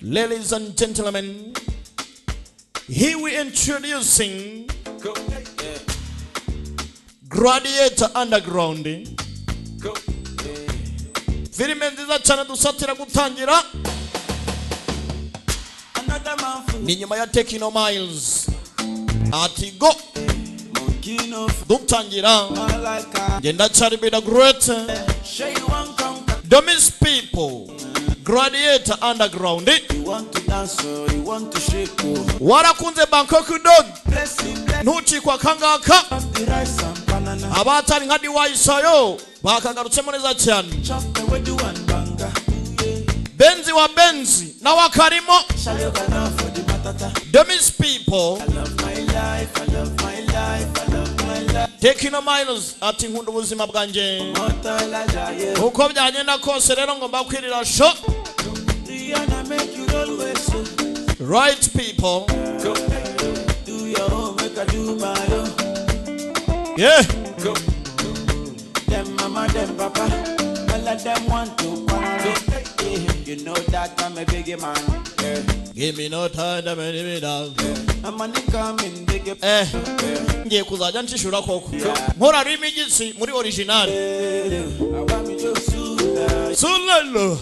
Ladies and gentlemen, here we introducing Gladiator Underground, filime nziza cyane dusatira gutangira. Ni nyuma ya Tekino Miles ati go dutangira. Ngenda cyari the great Domis people, Gladiator Underground. Warakunze Bangkok Dog, ntucikwa akangaka. Abatari nka Diwayisayo bakagarutsemo neza cyane. Benzi wa Benzi nawe akarimo. Domis people, Tekino Miles ati nkunda ubuzima bwanjye uko byagenda kose, rero ngomba kwirira show. Right people, yeah. Them mama, them papa, all of them want to quarrel. You know that I'm a biggie man. Yeah. Give me no time to me down. I'm money coming big. Eh, ngiye kuzajya nshishura koko nkora remix muri original. Sulalo.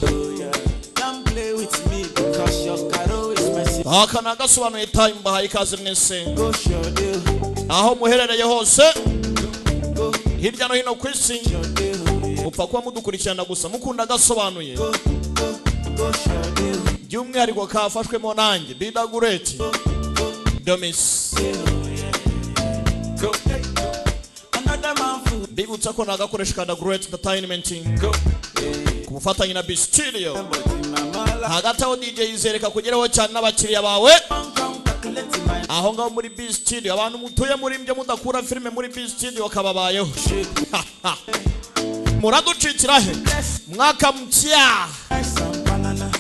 Don't play with me because your caro is messy. Aka nagasobanuye time, bahaye ikaze mwese Go show deal, aho muherereye hose hirya no hino ku isi. show deal, Upfa kuba mudukurikirana gusa mukunda agasobanuye, go show deal, by'umwihariko kafashwemo nanjye Bidagureti Domis. Another man food. Mbibutsa ko nagakoresha ka The Great Entertainment ku bufatanye na B Studio. But in my mouth, Hagati aho DJ yizereka kugeraho cyane n'abakiriya bawe come calculate my aho ngaho muri B Studio. Abantu mutuye muri byo mudakura filime muri B Studio kababayeho, muraducikira he mwaka mpya. rice and banana.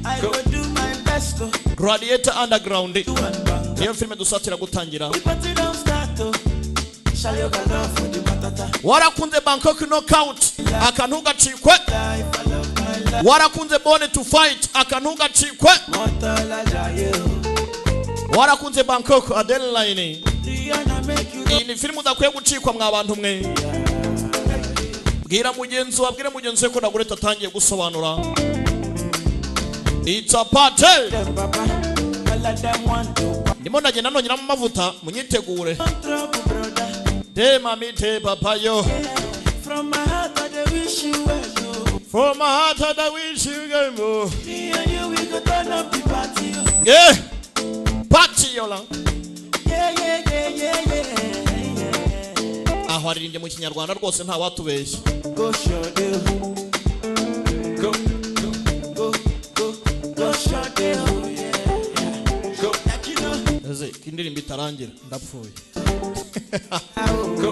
I go do my best to Gladiator Underground do and bang. niyo filime dusatira gutangira. The party don't start oh. Shall you go love for the matata? Warakunze Bangkok Knockout, akantu gacikwe. Life, I love my life. Warakunze Born to Fight, akantu gacikwe. Motola jaye. Warakunze Bangkok Adeline, Rihanna make you iyi ni filime udakwiye gucikwa mwa bantu mwe. Bwira mugenzi wawe, bwira mugenzi we ko Nagureta atangiye gusobanura. It's a party. them papa. All of them want to Ndimo ndagenda nongeramo amavuta, munyitegure. want trouble, brother. Te mami te papa yo. From my heart, I dey wish you well. Oh. For my heart I wish you good more. Me and you, we go turn up the party. Oh. Yeah, party yola. Yeah, yeah, yeah, yeah, yeah, yeah. Aho aririmbye mu Kinyarwanda rwose ntawatubeshya. Go show deal. Go, go, go, go show deal. Yeah, yeah. Go. Like you know, Ese ko indirimbo itarangira ndapfuye. go, go,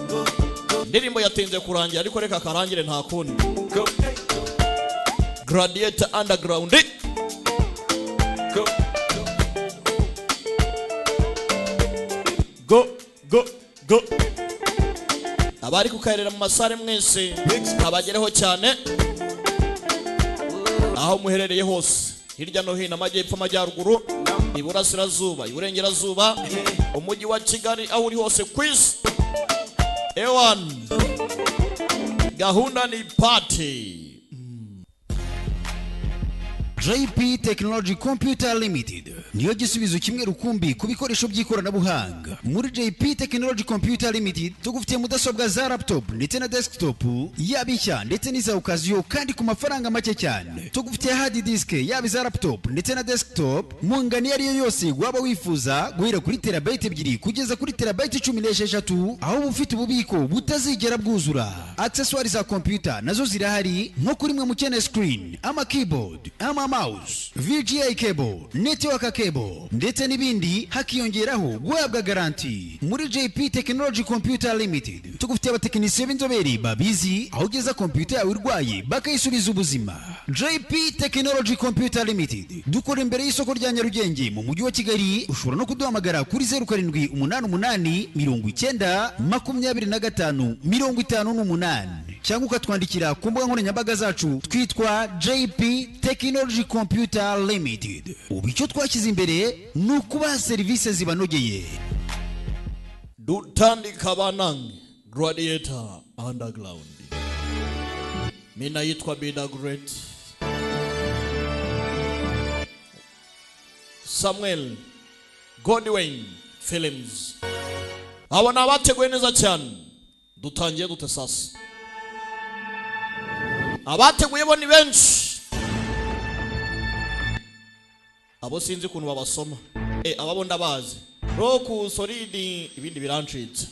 go, Indirimbo yatinze kurangira, ariko reka karangire, nta kundi. Go, Gladiator Underground. Go. Go go go. Abari kukarera mu masare mwese abagereho cyane aho muherereye hose hirya no hino, amajyepfo, amajyaruguru, iburasirazuba, iburengerazuba, umujyi wa Kigali, aho uri hose ku isi, ewan gahunda ni party. JP Technology Computer Limited niyo gisubizo kimwe rukumbi ku bikoresho by'ikoranabuhanga. Muri JP Technology Computer Limited tugufitiye mudasobwa za laptop ndetse na desktop, yaba ishya ndetse n'iza occasion, kandi ku mafaranga make cyane. Tugufitiye hard disk, yaba iza laptop ndetse na desktop, mu ngano iyo ari yo yose waba wifuza, guhera kuri terabyte 2 kugeza kuri terabyte 16, aho uba ufite ububiko butazigera bwuzura. Accessoires za computer nazo zirahari, nko kuri mwe mukeneye screen, ama keyboard, ama mouse, VGA cable, network cable ndetse n'ibindi, hakiyongeraho guhabwa garanti. Muri JP Technology Computer Limited tugufitiye abatekinisiye b'inzobere babizi, aho ugeza computer yawe irwaye bakayisubiza ubuzima. JP Technology Computer Limited dukora imbere y'isoko rya Nyarugenge mu mujyi wa Kigali. Ushobora no kuduhamagara kuri 0788 90 25 58. Cyangwa ukatwandikira ku mbuga nkoranyambaga zacu, twitwa JP Technology Computer Limited. Ubu icyo twashyize imbere ni ukubaha serivisi zibanogeye. Dutandika banange, Gladiator Underground. Mi naitwa Bida Great Samuel Godwin Films. Abo ni abateguye neza cyane. Dutangiye dute sasa? Abateguye bo ni benshi, abo sinzi ukuntu babasoma. Ababo ndabazi, roku solidi, ibindi birancitse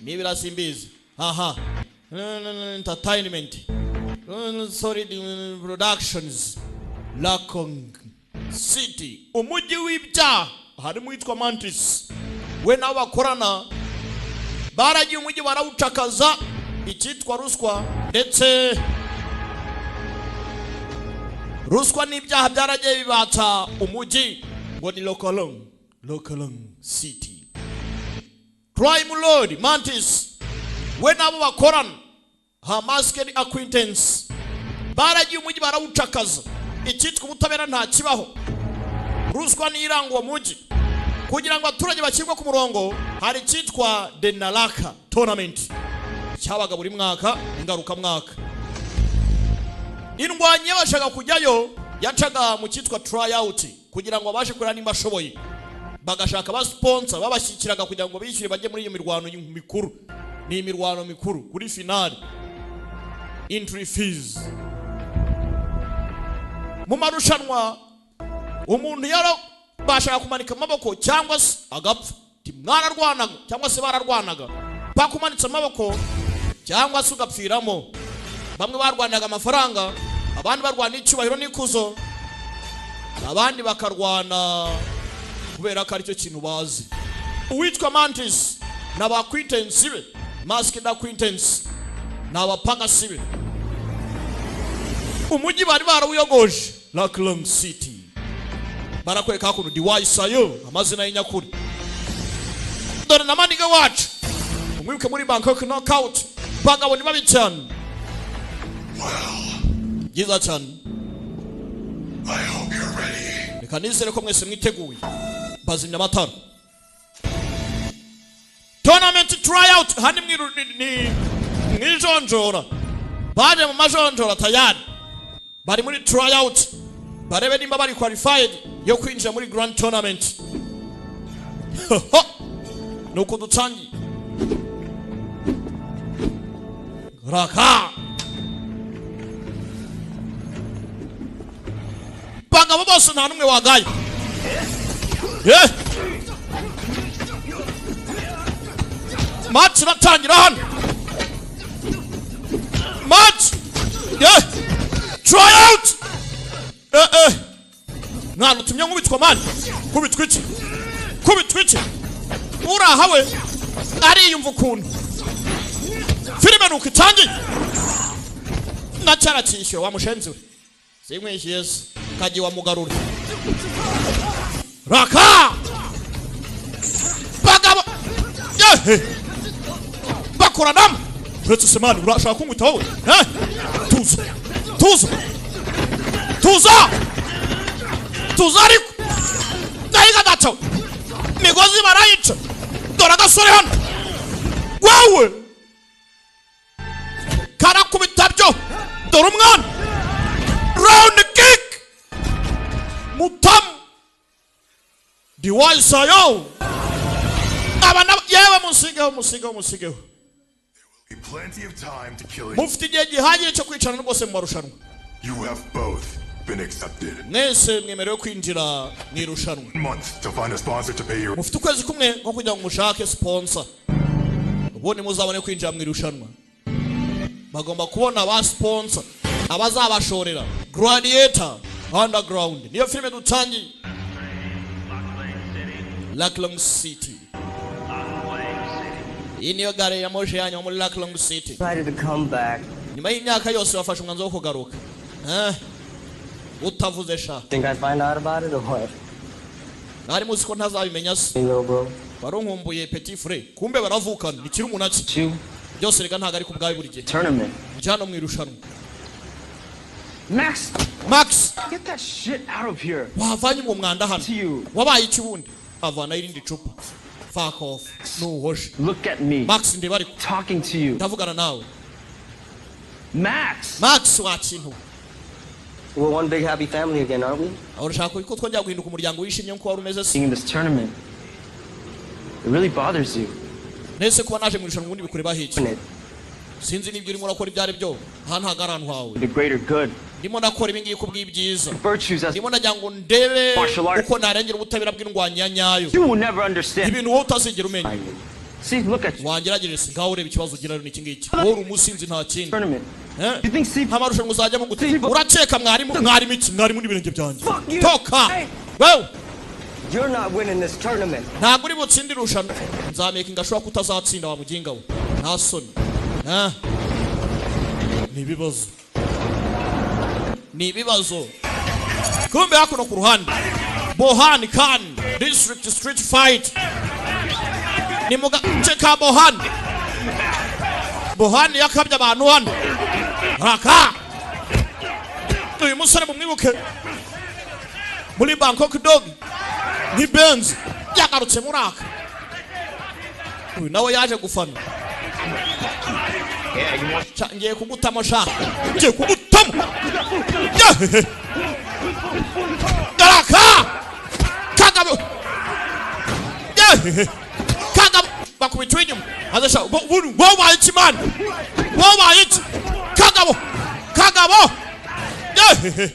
nibira simbizi. Aha Entertainment Solid Productions, Lakong City, umujyi w'ibyaha, harimo uwitwa Mantis we nabo bakorana. Baragiye umujyi barawucakaza icyitwa ruswa, ndetse ruswa n'ibyaha byaragiye bibata umujyi ngo ni Lokolong City. Crime Lord Mantis we nabo bakorana, her masked acquaintance, baragiye umujyi barawucakaza icyitwa ubutabera nta kibaho, ruswa niranga uwo mujyi. Kugira ngo abaturage bashyirwe ku murongo, hari icyitwa The Naraka Tournament cyabaga buri mwaka, ingarukamwaka. Indwanyi yabashaga kujyayo yacaga mu cyitwa tryout kugira ngo abashe kureba nimba ashoboye, bagashaka ba sponsor babashyikiraga kugira ngo bishyure bajye muri iyo mirwano mikuru. Ni imirwano mikuru kuri finale, entry fees mu marushanwa. Umuntu yarabashaga kumanika amaboko cyangwa se agapfa. Mwararwanaga cyangwa se bararwanaga paka umanitse amaboko cyangwa se ugapfiramo. Bamwe barwanaga amafaranga, abandi barwana icyubahiro n'ikuzo, abandi bakarwana kubera ko aricyo kintu bazi. Uwitwa Mantis n'aba acquaintance be, masked acquaintance, n'abapagasi be, umujyi bari barawuyogoje, Laklong City. Barakwereka hakuno Diwaisayo, amazina y'inyakuri. Dore na maniga wacu, umwibuke muri Bangkok Knockout. Bagabo ni babi cyane, byiza cyane. Reka nizere ko mwese mwiteguye. Bazimya amatara, tournament tryout hano ni mwijonjora. Baje mu majonjora tayari, bari muri tryout, barebe nimba bari qualified yo kwinjira muri grand tournament. Nuko dutangiye raka bagabo bose nta n'umwe wagaye. Match iratangira hano. Match try out. Mwana utumye nkubitwa mani, kubitwa iki, kubitwa iki? Uraha we ariyumva ukuntu filime nuko itangiye. Nacyaracyishyura wa mushenzi we, sinkwishyuye se kagiye wa mugarura raka. Bagabo yehe bakoranamo uretse semani, urashaka kunkubita wowe? Tuza tuza tuza tuza, ariko nahiga data migozi barayica. Dore agasore hano wawe karakubita byo. Dore umwana round kick mutamu Diwaisayo. Abana yewe, musigeho musigeho musigeho. Mufite igihe gihagije cyo kwicarana rwose mu marushanwa. You have both been accepted. Mwese mwemerewe kwinjira mu irushanwa. Month to find a sponsor to pay your Mufite ukwezi kumwe ko kugira ngo mushake sponsor, ubundi muzabone kwinjira mu irushanwa. Bagomba kubona ba sponsor abazabashorera. Gladiator Underground niyo filime dutangiye. Laklong City, iyi niyo gare ya moshi yanyu muri Laklong City. Decided to come back. Nyuma y'imyaka yose bafashe umwanzuro wo kugaruka. Utavuze sha. Think I'd find out about it or what? Mwari muzi ko ntazabimenya se? Hey, little bro. Warunkumbuye, petit frère? Kumbe baravukana, ni kiri umunaki. You. Byose reka ntabwo ari ku bwawe buri gihe. Tournament. Ujya hano mu irushanwa. Max, Max, get that shit out of here. Wavanye uwo mwanda hano. To you. Wabaye iki wundi? Avanayo irindi cupa. Fuck off, nuhoje. Look at me. Max, ndeba ariko. Talking to you. Ndavugana nawe. Max! Max, wa kintu. We're one big happy family again, aren't we? Aho urashaka ko twongera guhinduka umuryango wishimye nk'uko wari umeze se? Being in this tournament. It really bothers you. Nese kuba naje mu irushanwa ubundi bikureba hiki? Isn't it? Sinzi n'ibyo urimo urakora ibyo ari byo. Aha ntabwo ari ahantu hawe. The greater good. Ndimo ndakora ibi ngibi kubw'ibyiza. Virtues as Ndimo ndagira ngo ndebe Martial arts. uko narengera ubutabera bw'indwanyi ya nyayo. You will never understand. Ibintu wowe utazigera umenya. See, look at you. Wangerageje se? Ngaho ureba ikibazo ugira rero ni iki ngiki: wowe uri umusinzi, nta kindi. Tournament. Eh? You think see Nta marushanwa uzajyamo gute? Urakeka mwarimu, mwarimu iki? Mwarimu n'ibirenge byanjye. Fuck you. Toka. Hey. Wewe. You're not winning this tournament. Ntabwo uri butsinde irushanwa. Nzamakinga ashobora kutazatsinda, wa muginga we. Nta soni. Eh? Ni ibibazo, ni ibibazo. Kumbe hakuno ku ruhande, Bohan Kan District Street Fight ni mu gace ka Bohan. Bohan yakabye abantu hano raka. Uyu musore mumwibuke muri Bangkok Dog ni Benz, yagarutse muri aka. Uyu nawe yaje gufana. Ngiye kugutamo sha, ngiye kugutamo. Yehehe. Garaka kagabo. Yehehe. Kagabo bakubita inyuma aza sha. Wowe wabaye iki, man? Wowe wabaye iki, kagabo? Kagabo. Yehehe.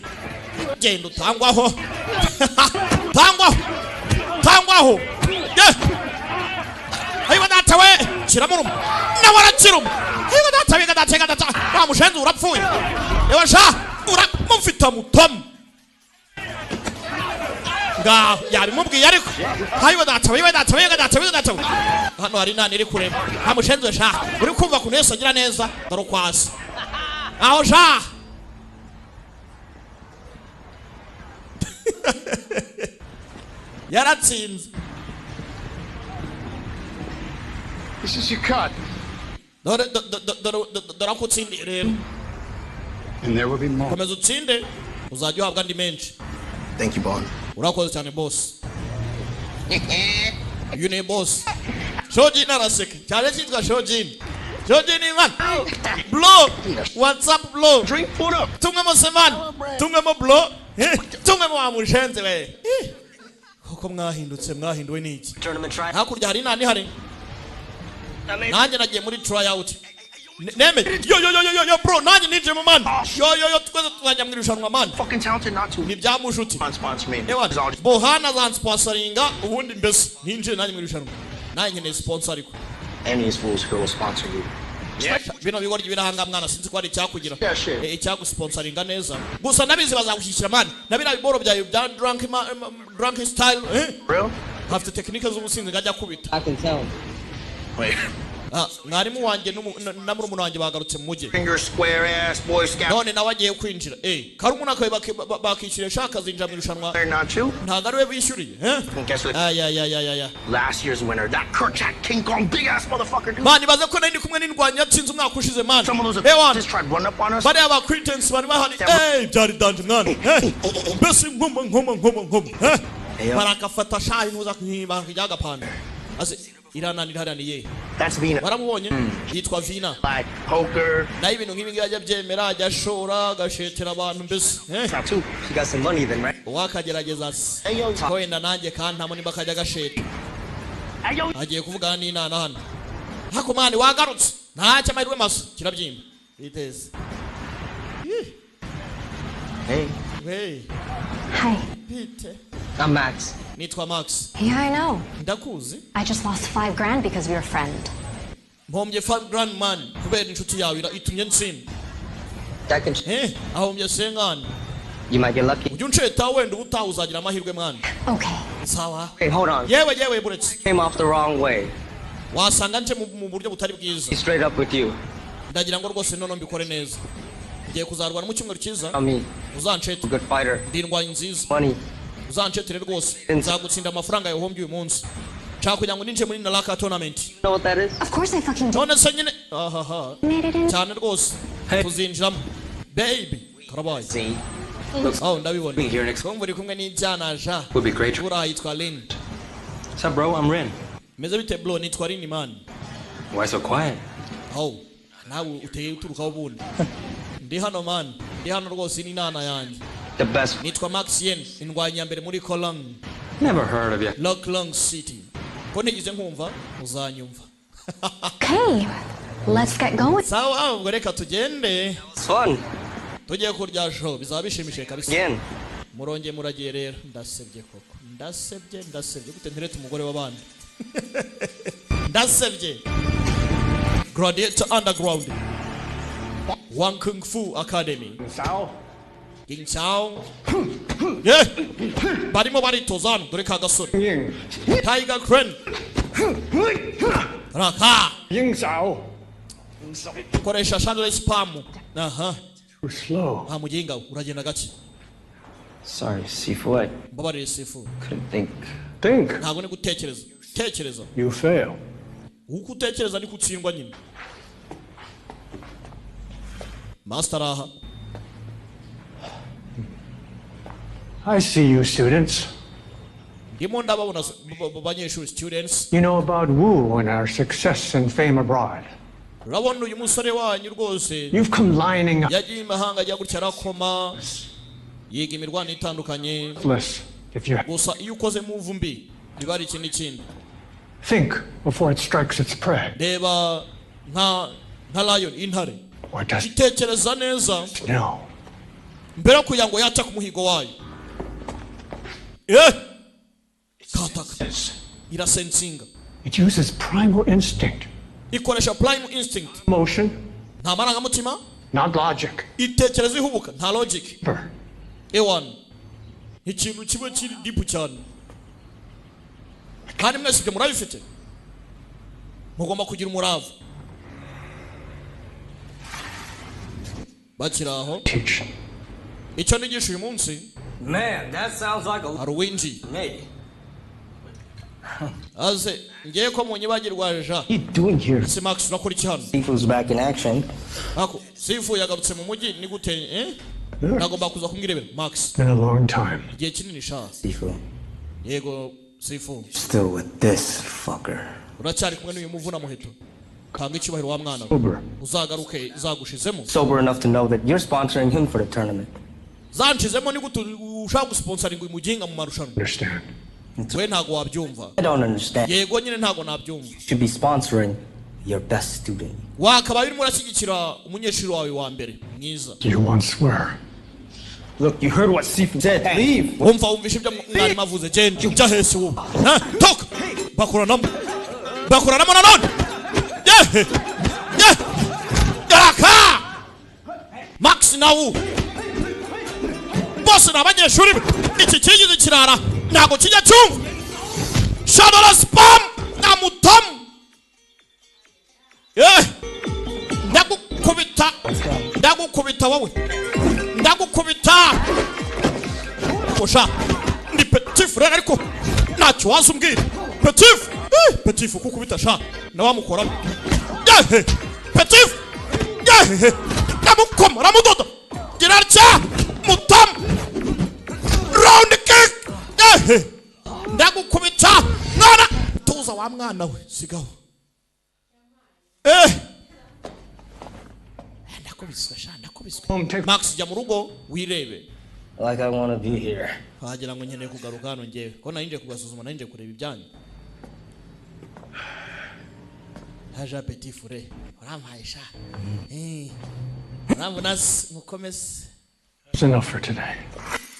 Genda utangwaho, tangwaho, tangwaho. Ye ayiwa data we, kiramuruma nawe arakiruma. Ayiwa data we, data, data, wa mushenzi urapfuye. Yewe sha, uramufita mutamu. Ngaho yabimubwiye ariko. Ayiwa data we, data we, data we, data we. Hano hari inani iri kurema. Nta mushenzi we sha, uri kumva kuntu Yesu agira neza. Dore ukwasi aho sha. Yaratsinze. This is your cut. Dore dore ako utsindiye rero. And there will be more. Komeza utsinde, uzajya uhabwa andi menshi. Thank you, Bond. Urakoze cyane, boss. Uyu ni boss Shojin, araseka cyane. Cyitwa Shojin. Shojin man, bro, what's up, bro? Drink, put up. Tumwemo se, man, tumwemo, bro. Tumwemo wa mushenzi we. Koko mwahindutse, mwahinduwe n'iki? Tournament try. Hakurya hari nani hari? Nanjye nagiye muri tryout. Neme yo yo yo yo yo yo, bro, nanjye ninjiye mu, man. Yo yo yo, twese tuzajya mu irushanwa, man. Fucking talented not to. Ni bya mushuti. Sponsor me. Ewa Bohana azansponsoringa ubundi mbese ninjiye nanjye mu irushanwa. Nanjye nkeneye sponsor ariko. Any of these fools here will sponsor you. Bino bigoryi birahanga, mwana, sinzi ko hari icyakugira. Yeah, shit. Icyagusponsoringa neza gusa nabizi bazagushyigikira, man, na biriya biboro byawe bya drunk, drunk style, eh? Real? Hafite tekinike z'ubusinzi ngajya akubita. I can tell. Wait. Ah, mwarimu wanjye na murumuna wanjye bagarutse mu mujyi. Finger square ass Boy Scout. None nawe agiye kwinjira, karumuna kawe bakishyura shaka azinjira mu irushanwa. Not you. Ntabwo ari we bishyuriye, eh? Guess what? Ayayayayaya. Last year's winner, that Kerchak King Kong big ass motherfucker dude. Man, ibaze ko nari ndi kumwe n'indwanyi yatsinze umwaka ushize, man. Some of those Ewan just tried to run up on us. Bariya ba cretins bari bahari. Byari danger, mwana. Mbese nkoma nkoma nkoma nkoma, eh, barakafata sha intuza bakajya aze irananira hariya ni ye. That's Vina. Waramubonye, yitwa Vina. Like poker. Naho ibintu nk'ibi ngibi ajya abyemera, ajya ashora agashetera abantu mbese, eh. Tattoo. She got some money then, right? Uwakagerageza se Hey yo. ko wenda nanjye kantamo nimba akajya agasheta. Agiye kuvugana n'inana hano hako, man, wagarutse ntacyo, amahirwe masa kirabyimba biteze. Hey. Hey. Hi. Bite? I'm Max. Nitwa Max. Yeah, I know. Ndakuzi. I just lost 5 grand because of your friend. Mpombye 5 grand, man, kubera inshuti yawe itumye ntsinda. That can. Ahombye senkani. You might get lucky. Ujya unsheta, wenda ubutaha uzagira amahirwe, mwana. Okay. Sawa. Hey, hold on. Yewe yewe, buretse. Came off the wrong way. Wasanga nje mu buryo butari bwiza. Be straight up with you. Ndagira ngo rwose noneho mbikore neza. Ngiye kuzarwana mu cyumweru cyiza. I mean, Uzanshete. good fighter. Ndi indwanyi nziza. Money. Uzanshetere rwose, nzagutsinda amafaranga yahombye uyu munsi. Nshaka kugira ngo ninjire muri Naraka tournament. You know what that is? Of course I fucking do. None se nyine Ahaha. Made it in. Cyane rwose tuzinjiramo, baby, karabaye. Oh, ndabibona. Being here next Kumva uri kumwe n'ibyana ja. would be great. Buriya yitwa Lin. What's up, bro? I'm Rin. Meze bite, bro? Nitwa Lin, man. Why so quiet? Aho nawe uteye uturukaho ubundi? Ndi hano, man, ndi hano rwose, ni nana yanjye. The best. Nitwa Max Yen, indwanyi ya mbere muri Kolong. Never heard of you. Loklong City. Ko ntigeze nkumva, uzanyumva. Okay, let's get going. Sawa, ubwo reka tugende. It's fun. Tugiye kurya show, bizaba bishimishije kabisa. Again. Murongeye muragiye rero. Ndasebye koko, ndasebye, ndasebye. Gute nteretse umugore w'abandi? Ndasebye. Gladiator Underground, One Kung Fu Academy. Ging Chao. Yeah. Barimo baritoza hano, dore ka gasore. Tiger Crane raka koresha Chandler Spam aha. Too slow. Nta muginga we, uragenda gake. Sorry, Sifu. I Mbabarire, Sifu. couldn't think. Think. Ntabwo ni gutekereza, tekereza. You fail. Uko utekereza niko utsindwa nyine. Master aha. I see you, students. Ndimo ndababona banyeshuri, students. You know about Wu and our success and fame abroad. Urabona uyu musore wanyu rwose. You've come lining up. Yagiye imahanga, ajya gutya arakoma, yiga imirwano itandukanye. Less if you Gusa iyo ukoze move mbi biba ari ikindi kindi. think before it strikes its prey. Reba nka lion, intare. Or does it Itekereza neza know? mbere yo kugira ngo yaca ku muhigo wayo. Eh, kataka irasensinga. It uses primal instinct, Ikoresha prime instinct. emotion, Nta marangamutima. not logic. Itekereza ihubuka, nta logic. Deeper. Ewan, ikintu kimwe kiri deep cyane, kandi mwese ibyo murabifite, mugomba kugira umurava. Bakiri aho. Teach. Icyo nigisha uyu munsi. Man, that sounds like a Hari uwinjiye. me. Aze ngiye ko munyibagirwa ja. You doing here? Ese Max, urakora iki hano? Sifu's back in action. Ako Sifu yagarutse mu mujyi, ni gute, eh? Nagomba kuza kumwirebera Max. Been a long time. Igihe kinini sha. Sifu. Yego, Sifu. Still with this fucker. Uracyari kumwe n'uyu muvuna muheto? Kanga icyubahiro wa mwana we. Sober. Uzagaruke zagushizemo. Sober enough to know that you're sponsoring him for the tournament. Zanshizemo, ni gute ushaka gusponsoringa uyu muginga mu marushanwa? Understand. We ntago wabyumva. I don't understand. Yego nyine, ntago nabyumva. You should be sponsoring your best student. Wakabaye urimo urashyigikira umunyeshuri wawe wa mbere mwiza. You once were. Look, you heard what Sifu said. Leave. Wumva, wumvishe ibyo mwarimu avuze. Genda ujya hesi wowe. Ha, toka. Bakoranamo, bakoranamo nanone. Yehe ye, garaka Max nawu bose ni abanyeshuri be. Iki kigize kirara ntabwo kijya cyumva shabara spam na mutamu. Eh, ndagukubita, ndagukubita wowe, ndagukubita. Usha ndi petit frère, ariko ntacyo waza umbwira petit. Eh, petit kukubita sha nawamukoramo. Yehe, petit, yehe, ndamukoma, ramudoda, gira atya mutamu, round kick. Yehe, ndagukubita mwana. Tuza wa mwana we, sigaho. Eh, ndakubiswe sha, ndakubiswe. Max, jya mu rugo wirebe. Like I want to be here. Wagira ngo nkeneye kugaruka hano ngewe, ko nari nje kugasuzuma, nari nje kureba ibyanyu. Haja petit frère, urampaye sha. Eh, urambona se mukomeze. It's enough for today.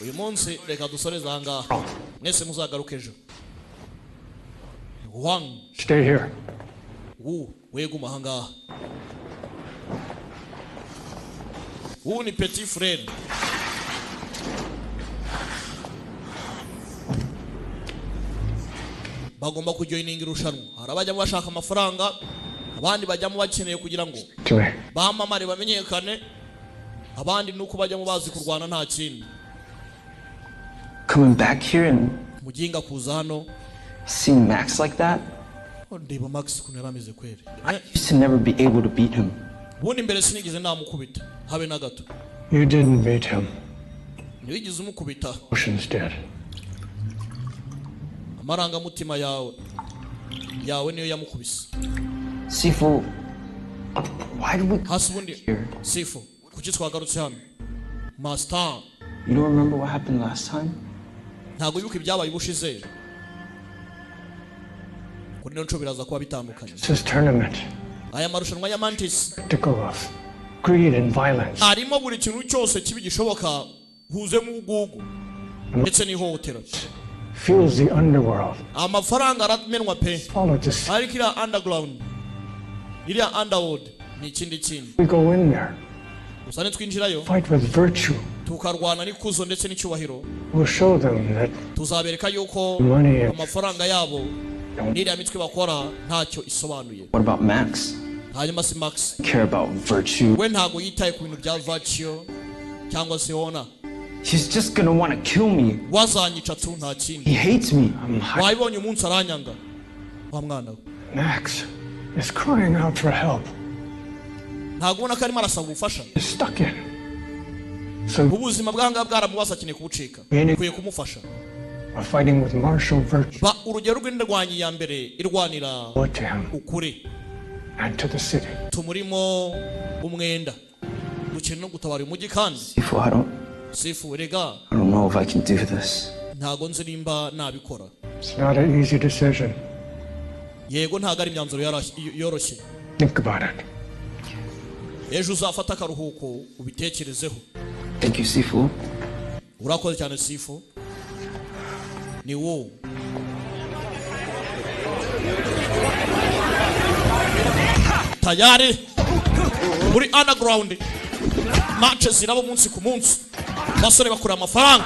Uyu munsi reka dusoreze aha ngaha, mwese muzagaruke ejo. Wang. Stay here. Wu, weguma aha ngaha. Wu ni petit frère. Bagomba kujoininga irushanwa. Hari abajyamo bashaka amafaranga, abandi bajyamo bakeneye kugira ngo To me. bamamare, bamenyekane, abandi nuko bajyamo bazi kurwana, nta kindi. Coming back here and Muginga kuza hano seeing Max like that? Ndeba Max ukuntu yari ameze kweri. I used to never be able to beat him. Ubundi mbere sinigeze namukubita habe na gato. You didn't beat him. Ntiwigeze umukubita. Ocean's dead. Amarangamutima yawe niyo yamukubise. Sifu, why did we Hasi ubundi Sifu, kuki twagarutse hano, master? You don't remember what happened last time? Ntabwo wibuka ibyabaye ubushize? Kuri ino nshuro biraza kuba bitandukanye. This is tournament. Aya marushanwa ya Mantis Spectacle of greed and violence. arimo buri kintu cyose kibi gishoboka, huzemo ubugugu ndetse n'ihohotera. Fuels the underworld. Amafaranga aramenwa pe. Follow this. Ariko iriya underground, iriya underworld ni ikindi kintu. We go in there, Gusa nitwinjirayo, fight with virtue. tukarwana n'ikuzo ndetse n'icyubahiro, We'll show them that tuzabereka yuko money amafaranga yabo n'iriya mitwe bakora ntacyo isobanuye. What about Max? Hanyuma si Max? Care about virtue. We ntabwo yitaye ku bintu bya virtue cyangwa se honor. He's just gonna wanna kill me. Wazanyica tu, nta kindi. He hates me. Wabibonye umunsi aranyanga wa mwana we. Max is crying out for help. Ntabwo ubona ko arimo arasaba ubufasha? He's stuck in. So Ubuzima bw'ahangaha bwaramubaza, akeneye kubucika. Ukwiye kumufasha. we're fighting with martial virtue Ba urugero rw'indwanyi ya mbere irwanira to him ukuri. and to the city. Tumurimo umwenda, dukeneye no gutabara uyu mujyi kandi. Sifu, I don't Sifu, rega. I don't know if I can do this. Ntabwo nzi nimba nabikora. It's not an easy decision. Yego, ntabwo ari imyanzuro yoroshye. Think about it. Ejo uzafata akaruhuko ubitekerezeho. Thank you, Sifu. Urakoze cyane, Sifu. Ni wowe tayari muri underground. Matches ziraba umunsi ku munsi, abasore bakura amafaranga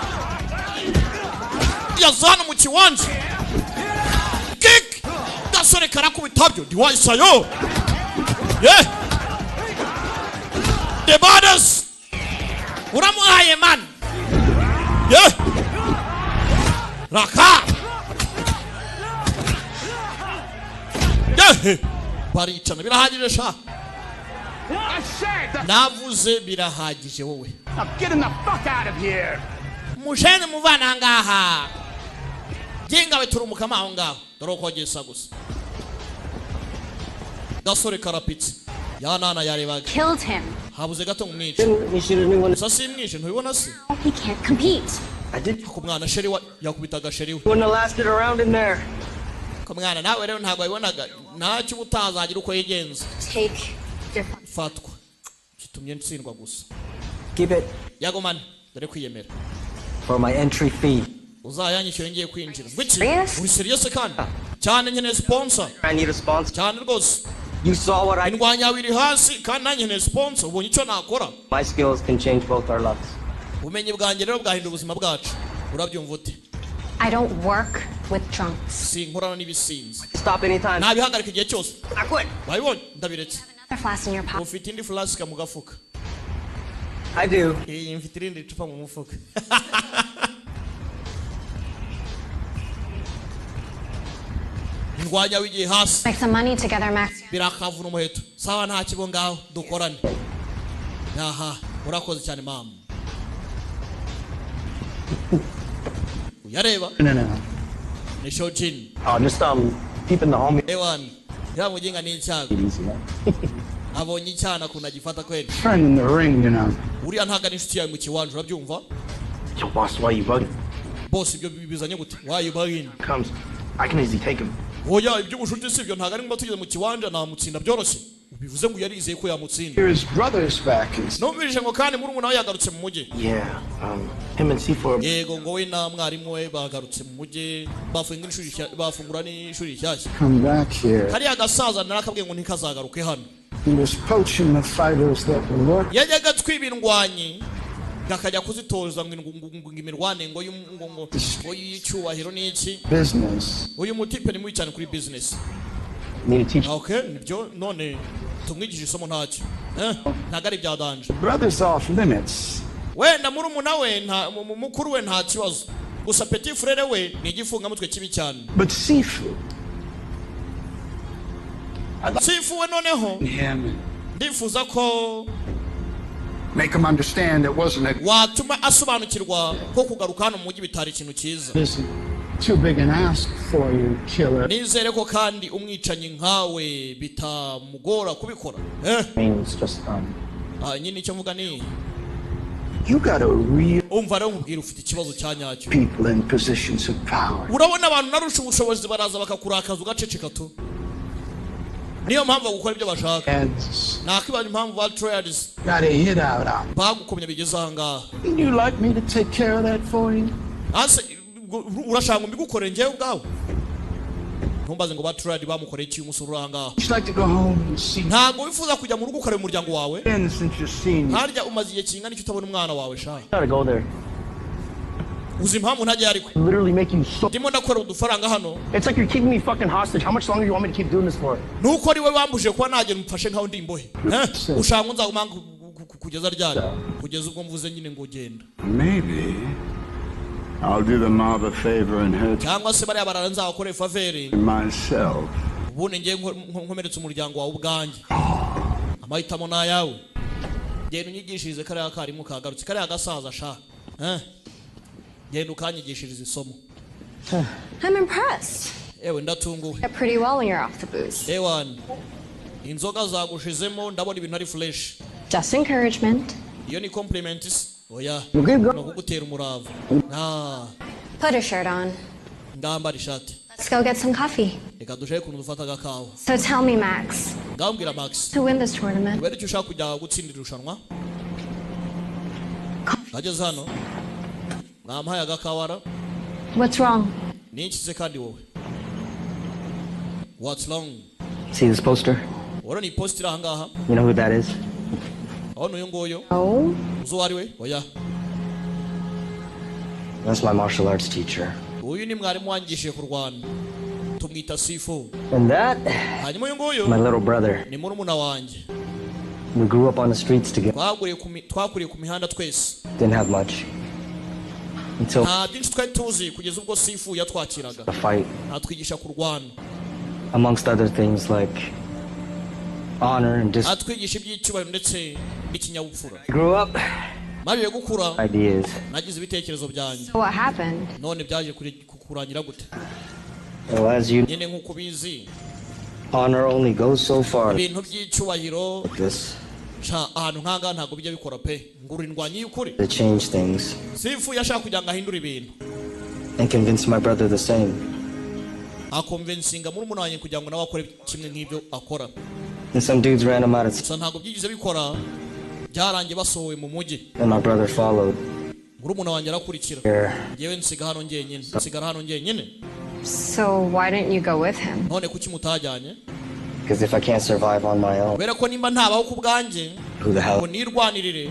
yazana mu kiwanja. Kick, gasore karakubita byo diwayisayo. Yeah, the baddest uramuhaye man. Yeah, raka. Yeah, baricana, birahagije sha. I said that. Navuze birahagije wowe. Now get him the fuck out of here. Mushene muvana ngaha jingawe, turumukama aho ngaho, dore uko gisa gusa. Gasore karapitse yanana yarebaga. Killed him. Habuze gato ngo umwice, gusa simwishe, ntubibona se? He can't compete. Ku mwana sheri wa yakubitaga sheri we. Wouldn't have lasted around in there. Ku mwana nawe rero ntabwo wabibonaga, ntacyo uba utazagira uko yigenza. Take different. Fatwa kitumye ntsindwa gusa. Keep it Yagomane, dore kwiyemera. for my entry fee. Uzayanyishyure ngiye kwinjira. Ngwiki? Serious? Uri serious kandi cyane, nkeneye sponsor. I need a sponsor. Cyane rwose. You saw what I Indwanya yawe iri hasi kandi nanjye nkeneye sponsor, ubonye icyo nakora. My skills can change both our lives. Ubumenyi bwanjye rero bwahindura ubuzima bwacu, urabyumva ute? I don't work with drunks. Sinkorana n'ibisinzi. Stop anytime. Nabihagarika igihe cyose. I quit. Wabibonye, ndabiretse. Another flask in your pocket. Ufite indi flask mu gafuka? I do. Iyi mfite irindi cupa mu mufuka. Indwanya wigiye hasi. Make some money together, Max. Birakavuna umuheto, sawa, nta kibo, ngaho dukorane. Aha, urakoze cyane mama, uyareba. No. Ni Shojin. Oh, just keeping the homie Ewan ya mujinga ni icyago. easy, man. Abonye icyana ukuntu agifata kweli. Friend in the ring. Uriya ntabwo ari inshuti yawe mu kiwanja, urabyumva? Yo, boss, why you bugging? Boss, ibyo bizanye gute? Why you bugging? Comes, I can easily take him. Oya, iby'ubushuti si ibyo, ntabwo ari ngombwa, tugeze mu kiwanja namutsinda byoroshye. Bivuze ngo yarizeye ko yamutsinda. His brother's back. Numvise ngo kandi murumuna we yagarutse mu mujyi. Yeah, him and C4. Yego, ngo we na mwarimu we bagarutse mu mujyi, bafunga n'ishuri bafungura n'ishuri rishyashya. Come back here. Kariya gasaza narakabwiye ngo ntikazagaruke hano. He was poaching the fighters that were working. Yajyaga atwiba indwanyi akajya kuzitoza ngo imirwane ngo ngo y'icyubahiro n'iki. Business. Uyu mutipe ni mubi cyane kuri business. Need to teach. Okay, nibyo, none tumwigishe isomo, ntacyo, ntabwo ari ibya danger. Brother's off limits. Wenda murumuna we nta mukuru we nta kibazo, gusa petit frère we ni igifungamutwe kibi cyane. But Sifu, Sifu we, noneho Him ndifuza ko make him understand it wasn't a watuma asobanukirwa ko kugaruka hano mu mujyi bitari ikintu cyiza. Isn't too big an ask for you, killer. Nizere ko kandi umwicanyi nkawe bitamugora kubikora, eh? I mean, it's just Ah, nyine icyo mvuga ni You got a real umva rero nkubwira, ufite ikibazo cya nyacyo. people in positions of power. Urabona abantu narusha ubushobozi baraza bakakurakaza ugaceceka tu. Niyo mpamvu bagukora ibyo bashaka. Heads Nakwibaza impamvu ba triads got a hit out on. bagukomye bigeze aha ngaha. You like me to take care of that for you? Ase urashaka ngo mbigukorere njyewe ubwawe? Ntumbaze ngo ba triad bamukoreye iki umusore uri aha ngaha. You'd like to go home and see Ntabwo wifuza kujya mu rugo ukareba umuryango wawe? been since you've seen you. Harya umaze igihe kingana iki utabona umwana wawe sha? Gotta go there. Uzi impamvu ntajya ariko? Literally making so. Ndimo ndakora udufaranga hano. It's like you're keeping me fucking hostage. How much longer do you want me to keep doing this for? Nuko ari we wambujije kuba nagenda, umfashe nkaho ndi imbohe. Eh? Ushaka ngo nzaguma kugeza ryari? Kugeza ubwo mvuze nyine ngo genda. Maybe I'll do the mob a favor and hurt Cyangwa se bariya barara nzabakore favor myself. ubundi ngiye nkomeretse umuryango wawe ubwanjye. Amahitamo ni ayawe. Genda unyigishirize kariya karimu kagarutse, kariya gasaza sha. Eh? Genda ukanyigishirize isomo. I'm impressed. Ewe, ndatunguwe. Get pretty well when you're off the booze. Ewan, inzoga zagushizemo, ndabona ibintu ari fresh. Just encouragement. Iyo ni compliment se? Oya, ni ukugutera umurava. Ah. Put a shirt on. Ndambara ishati. Let's go get some coffee. Reka dushake ukuntu dufata agakawa. So tell me, Max, Ngambwira Max, to win this tournament, kubera icyo ushaka kujya gutsindira irushanwa. Ageze hano, mwampaye agakawara. What's wrong? Ni iki se kandi wowe? What's wrong? See this poster? Urabona ni poster iri ahangaha? You know who that is? Urabona uyu nguyu? No. Uzi uwo ari we? Oya. That's my martial arts teacher. Uyu ni mwarimu wangishije kurwana, tumwita Sifu. And that, Hanyuma uyu nguyu my little brother. ni murumuna wanjye. We grew up on the streets together. Twakuriye ku mihanda twese. Didn't have much. Until Nta byinshi twari tuzi kugeza ubwo Sifu yatwakiraga, the fight, atwigisha kurwana, amongst other things like honor and discipline. atwigisha iby'icyubahiro ndetse n'ikinyabupfura. Grew up, Maze gukura, ideas. nagize ibitekerezo byanjye. So what happened? None byaje kurangira gute? Well, as you Nyine nk'uko ubizi, honor only goes so far. ibintu by'icyubahiro This sha, ahantu nk'ahangaha ntabwo bijya bikora pe. Ngura indwanyi y'ukuri. to change things Sifu yashaka kugira ngo ahindure ibintu and convince my brother the same. Akonvensinga murumuna wanjye kugira ngo nawe akore kimwe nk'ibyo akora. And some dudes ran him out of Gusa ntabwo byigeze bikora, byarangiye basohowe mu mujyi. and my brother followed. Murumuna wanjye arakurikira. Here. Njyewe nsiga hano njyenyine, nsigara hano njyenyine. So why didn't you go with him? None kuki mutajyanye? Because if I can't survive on my own, Kubera ko nimba ntabaho ku bwanjye who the hell? ngo nirwanirire,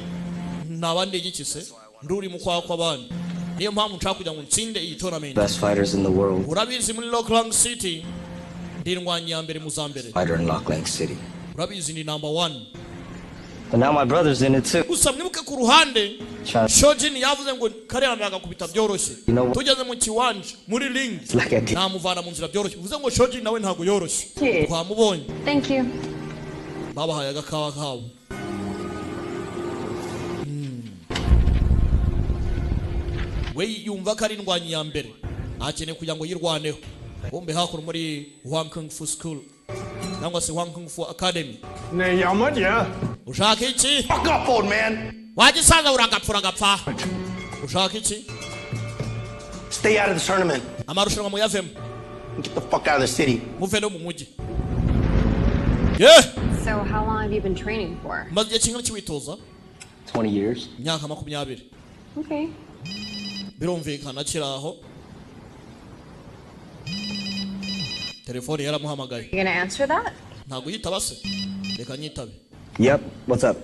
ntaba ndigikise nduri mu kwaha kw'abandi. Niyo mpamvu nshaka kugira ngo ntsinde iyi tournament. Best fighters in the world. Urabizi, muri Rockland City ndi indwanyi ya mbere mu za mbere. Fighter in Locklank City. Urabizi, ni number one. But now my brother's in it too. Gusa mwibuke ku ruhande Trying Shojin yavuze ngo kariya ndagakubita byoroshye. You know- Tugeze mu kiwanja muri ring, It's like I did. namuvana mu nzira byoroshye. Bivuze ngo Shojin nawe ntabwo yoroshye, twamubonye. Thank you. Babahaye agakawa kabo. We yumva ko ari indwanyi ya mbere, akeneye kugira ngo yirwaneho. Bombe hakuno muri Hwang Kung Fu School cyangwa se Hwang Kung Fu Academy. Ushaka iki? Fuck up, old man. Wagisaza, uragapfa, uragapfa. Ushaka iki? Stay out of the tournament. Amarushanwa muyavemo. Get the fuck out of the city. Muve no mu mujyi ye. So how long have you been training for? Maze igihe kingana iki witoza? 20 years. Imyaka 20. Okay. Birumvikana akiri aho, telefone yaramuhamagaye. You gonna answer that? Ntabwo uyitaba se? Reka nyitabe. Yep. What's up?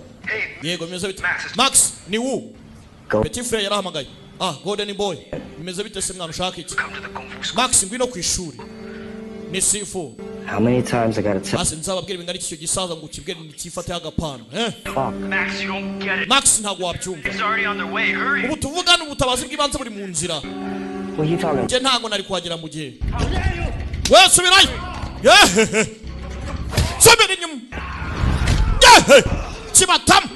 Yego, bimeze bite Max? Ni wu. Go. Petit frere yarahamagaye. Ah, golden boy, bimeze bite se mwana? Ushaka iki Max? Ngwino ku ishuri, ni Sifu. How many times I gotta tell? Basi nzababwira bingana iki icyo gisaza ngo ukibwire ntikifate agapano, eh? Fuck. Max, you don't get it. Max, ntabwo wabyumva. It's already on their way. Hurry. Ubu tuvugane ubutabazi bw'ibanze buri mu nzira. What are you talking? Njye ntabwo nari kuhagera mu gihe. We subirayo. Yehehe. Subira inyuma. Yehe! Kibatamu.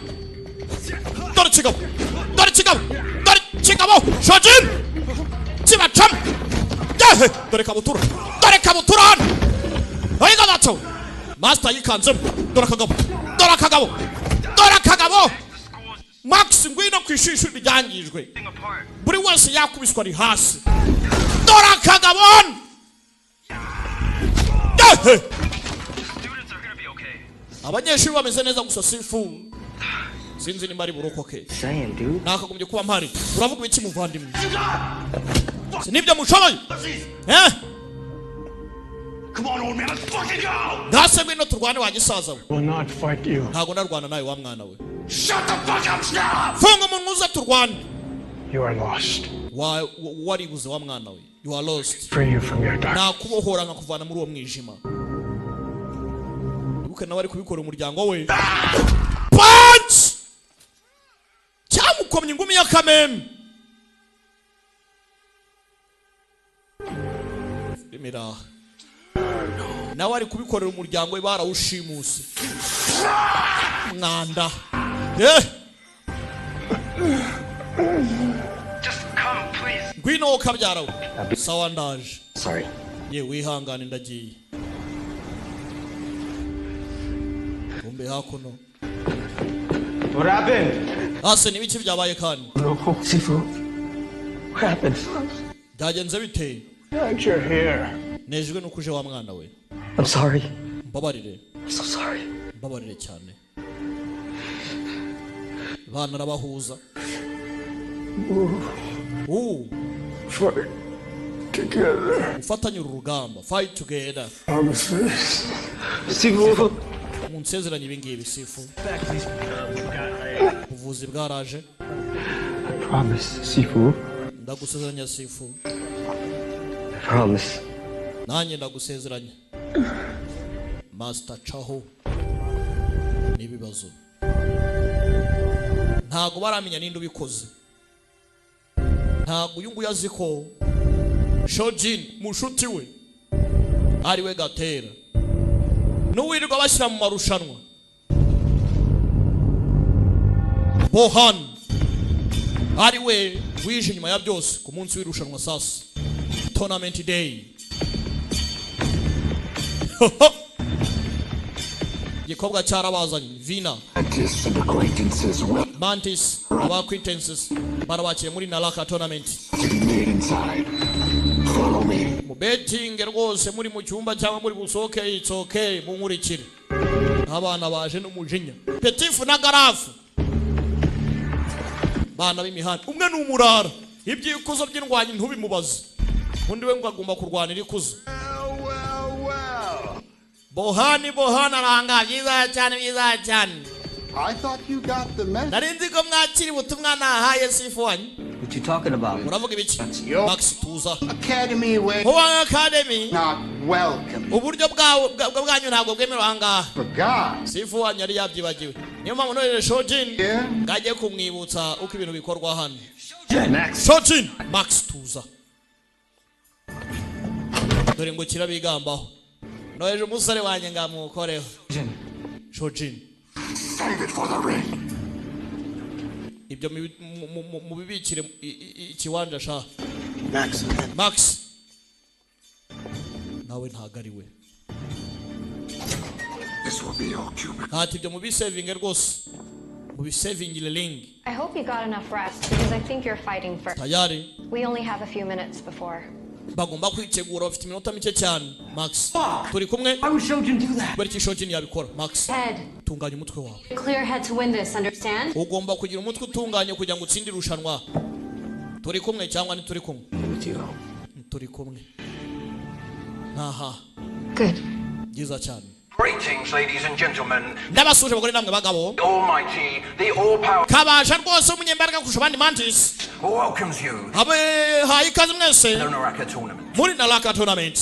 Dore kigabo, dore kigabo, dore kigabo. Shojin kibacamo. Yehe! Dore kabutura, dore kabutura hano. Oyiga gato. Master yikanzemo. Dore akagabo, dore akagabo, dore akagabo. Max, ngwino ku ishuri. Ishuri ryangijwe, buri wese yakubiswa, ari hasi. Dore akagabo hano. Yehe! Abanyeshuri bameze neza, gusa sifu sinzi nimba ari burokoke. Saying, dude. Nakagombye kuba mpari. Uravuga iki, muvandimwe? Si nibyo mushoboye, eh? Come on, old man, let's fucking go! Ntase, ngwino turwane, wa gisaza we. Will not fight you. Ntabwo ndarwana nawe, wa mwana we. Shut the fuck up, Snap! Funga umunwa, uze turwane. You are lost. Waribuze, wa mwana we. You are lost. Free you from your dark. Nakubohora nkakuvana muri uwo mwijima. Ibuke nawe ari kubikora umuryango we. Punch cyamukomye ingumi y'akameme. Filime iraha, nawe ari kubikorera umuryango we, barawushimuse. Mwanda, eh. Just come, please. Ngwino wowe kabyara we. Sawa, ndaje. Sorry. Ye, wihangane, ndagiye. Kumbe hakuno. What happened? Ase n'ibiki byabaye kandi? No. Sifu. What happened? Byagenze bite? Glad you're here. Nejwe nuko uje, wa mwana we. I'm sorry. Mbabarire. I'm so sorry. Mbabarire cyane. Bana arabahuza. Fight together. Ufatanye uru rugamba, fight together. Promises. Sifu. Munsezeranye ibi ngibi, sifu. Ubuvuzi bwaraje. I promise, Sifu. Ndagusezeranya, sifu. I promise. Nanjye ndagusezeranya. Master caho n'ibibazo, ntago baramenya ninde ubikoze. Ntago uyu nguyu azi ko Shojin mushuti we ari we gatera n'uwirirwa bashyira mu marushanwa. Bohan ari we wije inyuma ya byose. Ku munsi w'irushanwa sasa, tournament day, igikobwa cyarabazanye, Vina. Mantis and acquaintances will Mantis aba acquaintances barabakiriye muri Naraka tournament. to be made inside. Follow me. Mu betinge rwose, muri mu cyumba cyangwa muri busohoke, it's okay, munkurikire. Abana baje n'umujinya, petifu na garafu, bana b'imihanda. Umwe ni umurara, iby'ikuzo by'indwanyi ntubimubaze. Undi we ngo agomba kurwanira ikuzo. Bohani, Bohani aranga, byiza cyane, byiza cyane. I thought you got the message. Nari nzi ko mwakira ubutumwa nahaye sifu wanyu. What you talking about? Uravuga ibiki, Max? Tuza. Academy way Huwa Academy not welcome. Uburyo bwawe bwanyu ntabwo bwemewe ahangaha. Forgot. Sifu wanyu yari yabyibagiwe, niyo mpamvu nohereje Shojin Yeah. ngo ajye kumwibutsa uko ibintu bikorwa hano. Next. Shojin, Max, tuza. Dore ngo kirabigambaho, nohereje umusore wanjye ngo amukoreho. Shojin. Save it for the ring. Ibyo mubibikire ikiwanja sha. Max. Max nawe ntago ari we. This will be all cubic. Ntati ibyo mubisevinge rwose, mubisevingire ring. I hope you got enough rest because I think you're fighting first. Tayari. We only have a few minutes before. Bagomba kwitegura, bafite iminota mike cyane. Max, turi kumwe. Why would Shojin do that? Kubera iki Shojin yabikora, Max? Head. Tunganya umutwe wawe. Clear head to win this, understand? Ugomba kugira umutwe utunganye kugira ngo utsinde irushanwa. Turi kumwe cyangwa ntituri kumwe? With you. Turi kumwe. Aha. Good. Byiza cyane. Greetings, ladies and gentlemen. Ndabasuje abagore namwe bagabo. The Almighty, the all-powerful Kabasha rwose, umunyembaraga kurusha abandi, Mantis welcomes you abe haye ikaze mwese to the Naraka tournament. muri Naraka tournament.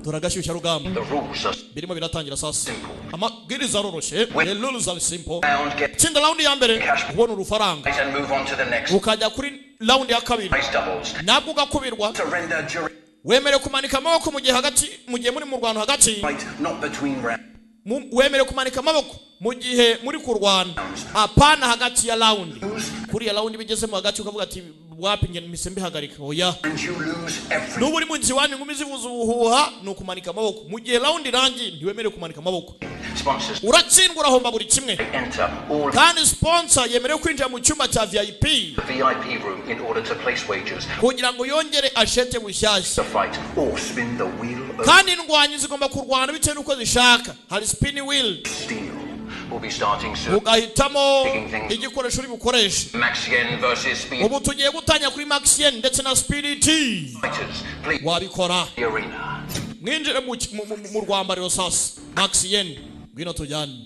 Dore agashyushya rugamba. The rules are Birimo biratangira sasa. Amabwiriza aroroshye, the rules are simple. round, get Tsinda round ya mbere, ubona urufaranga, and move on to the next. ukajya kuri round ya kabiri. Race doubles. Nabwo ugakubirwa. Surrender during Wemerewe kumanika amaboko mu gihe hagati, mu gihe muri mu rwano hagati. fight, not between rounds. Wemerewe kumanika amaboko mu gihe muri kurwana, apana hagati ya round. Kuriya round bigezemo hagati ukavuga ati wapi, nge mpise mbihagarika, oya. And you lose everything. Nuba uri mu nzu iwanyu, inkumi zivuza ubuhuha, ni ukumanika amaboko. Mu gihe round irangiye ntiwemerewe kumanika amaboko. Sponsors Uratsindwa, urahomba buri kimwe. enter all Kandi sponsor yemerewe kwinjira mu cyumba cya VIP the VIP room in order to place wagers, kugira ngo yongere ashete bushyashya to fight, or spin the wheel of kandi indwanyi zigomba kurwana bitewe n'uko zishaka. Hari spin wheel steel. We'll be starting soon. ugahitamo igikoresho uri bukoreshe. Maxien versus Speed Ubu tugiye gutangira kuri Maxien ndetse na Spirit. Fighters. Please, Wabikora. the arena. Mwinjire mu rwambariro. Sasa Maxien, ngwino tujyane.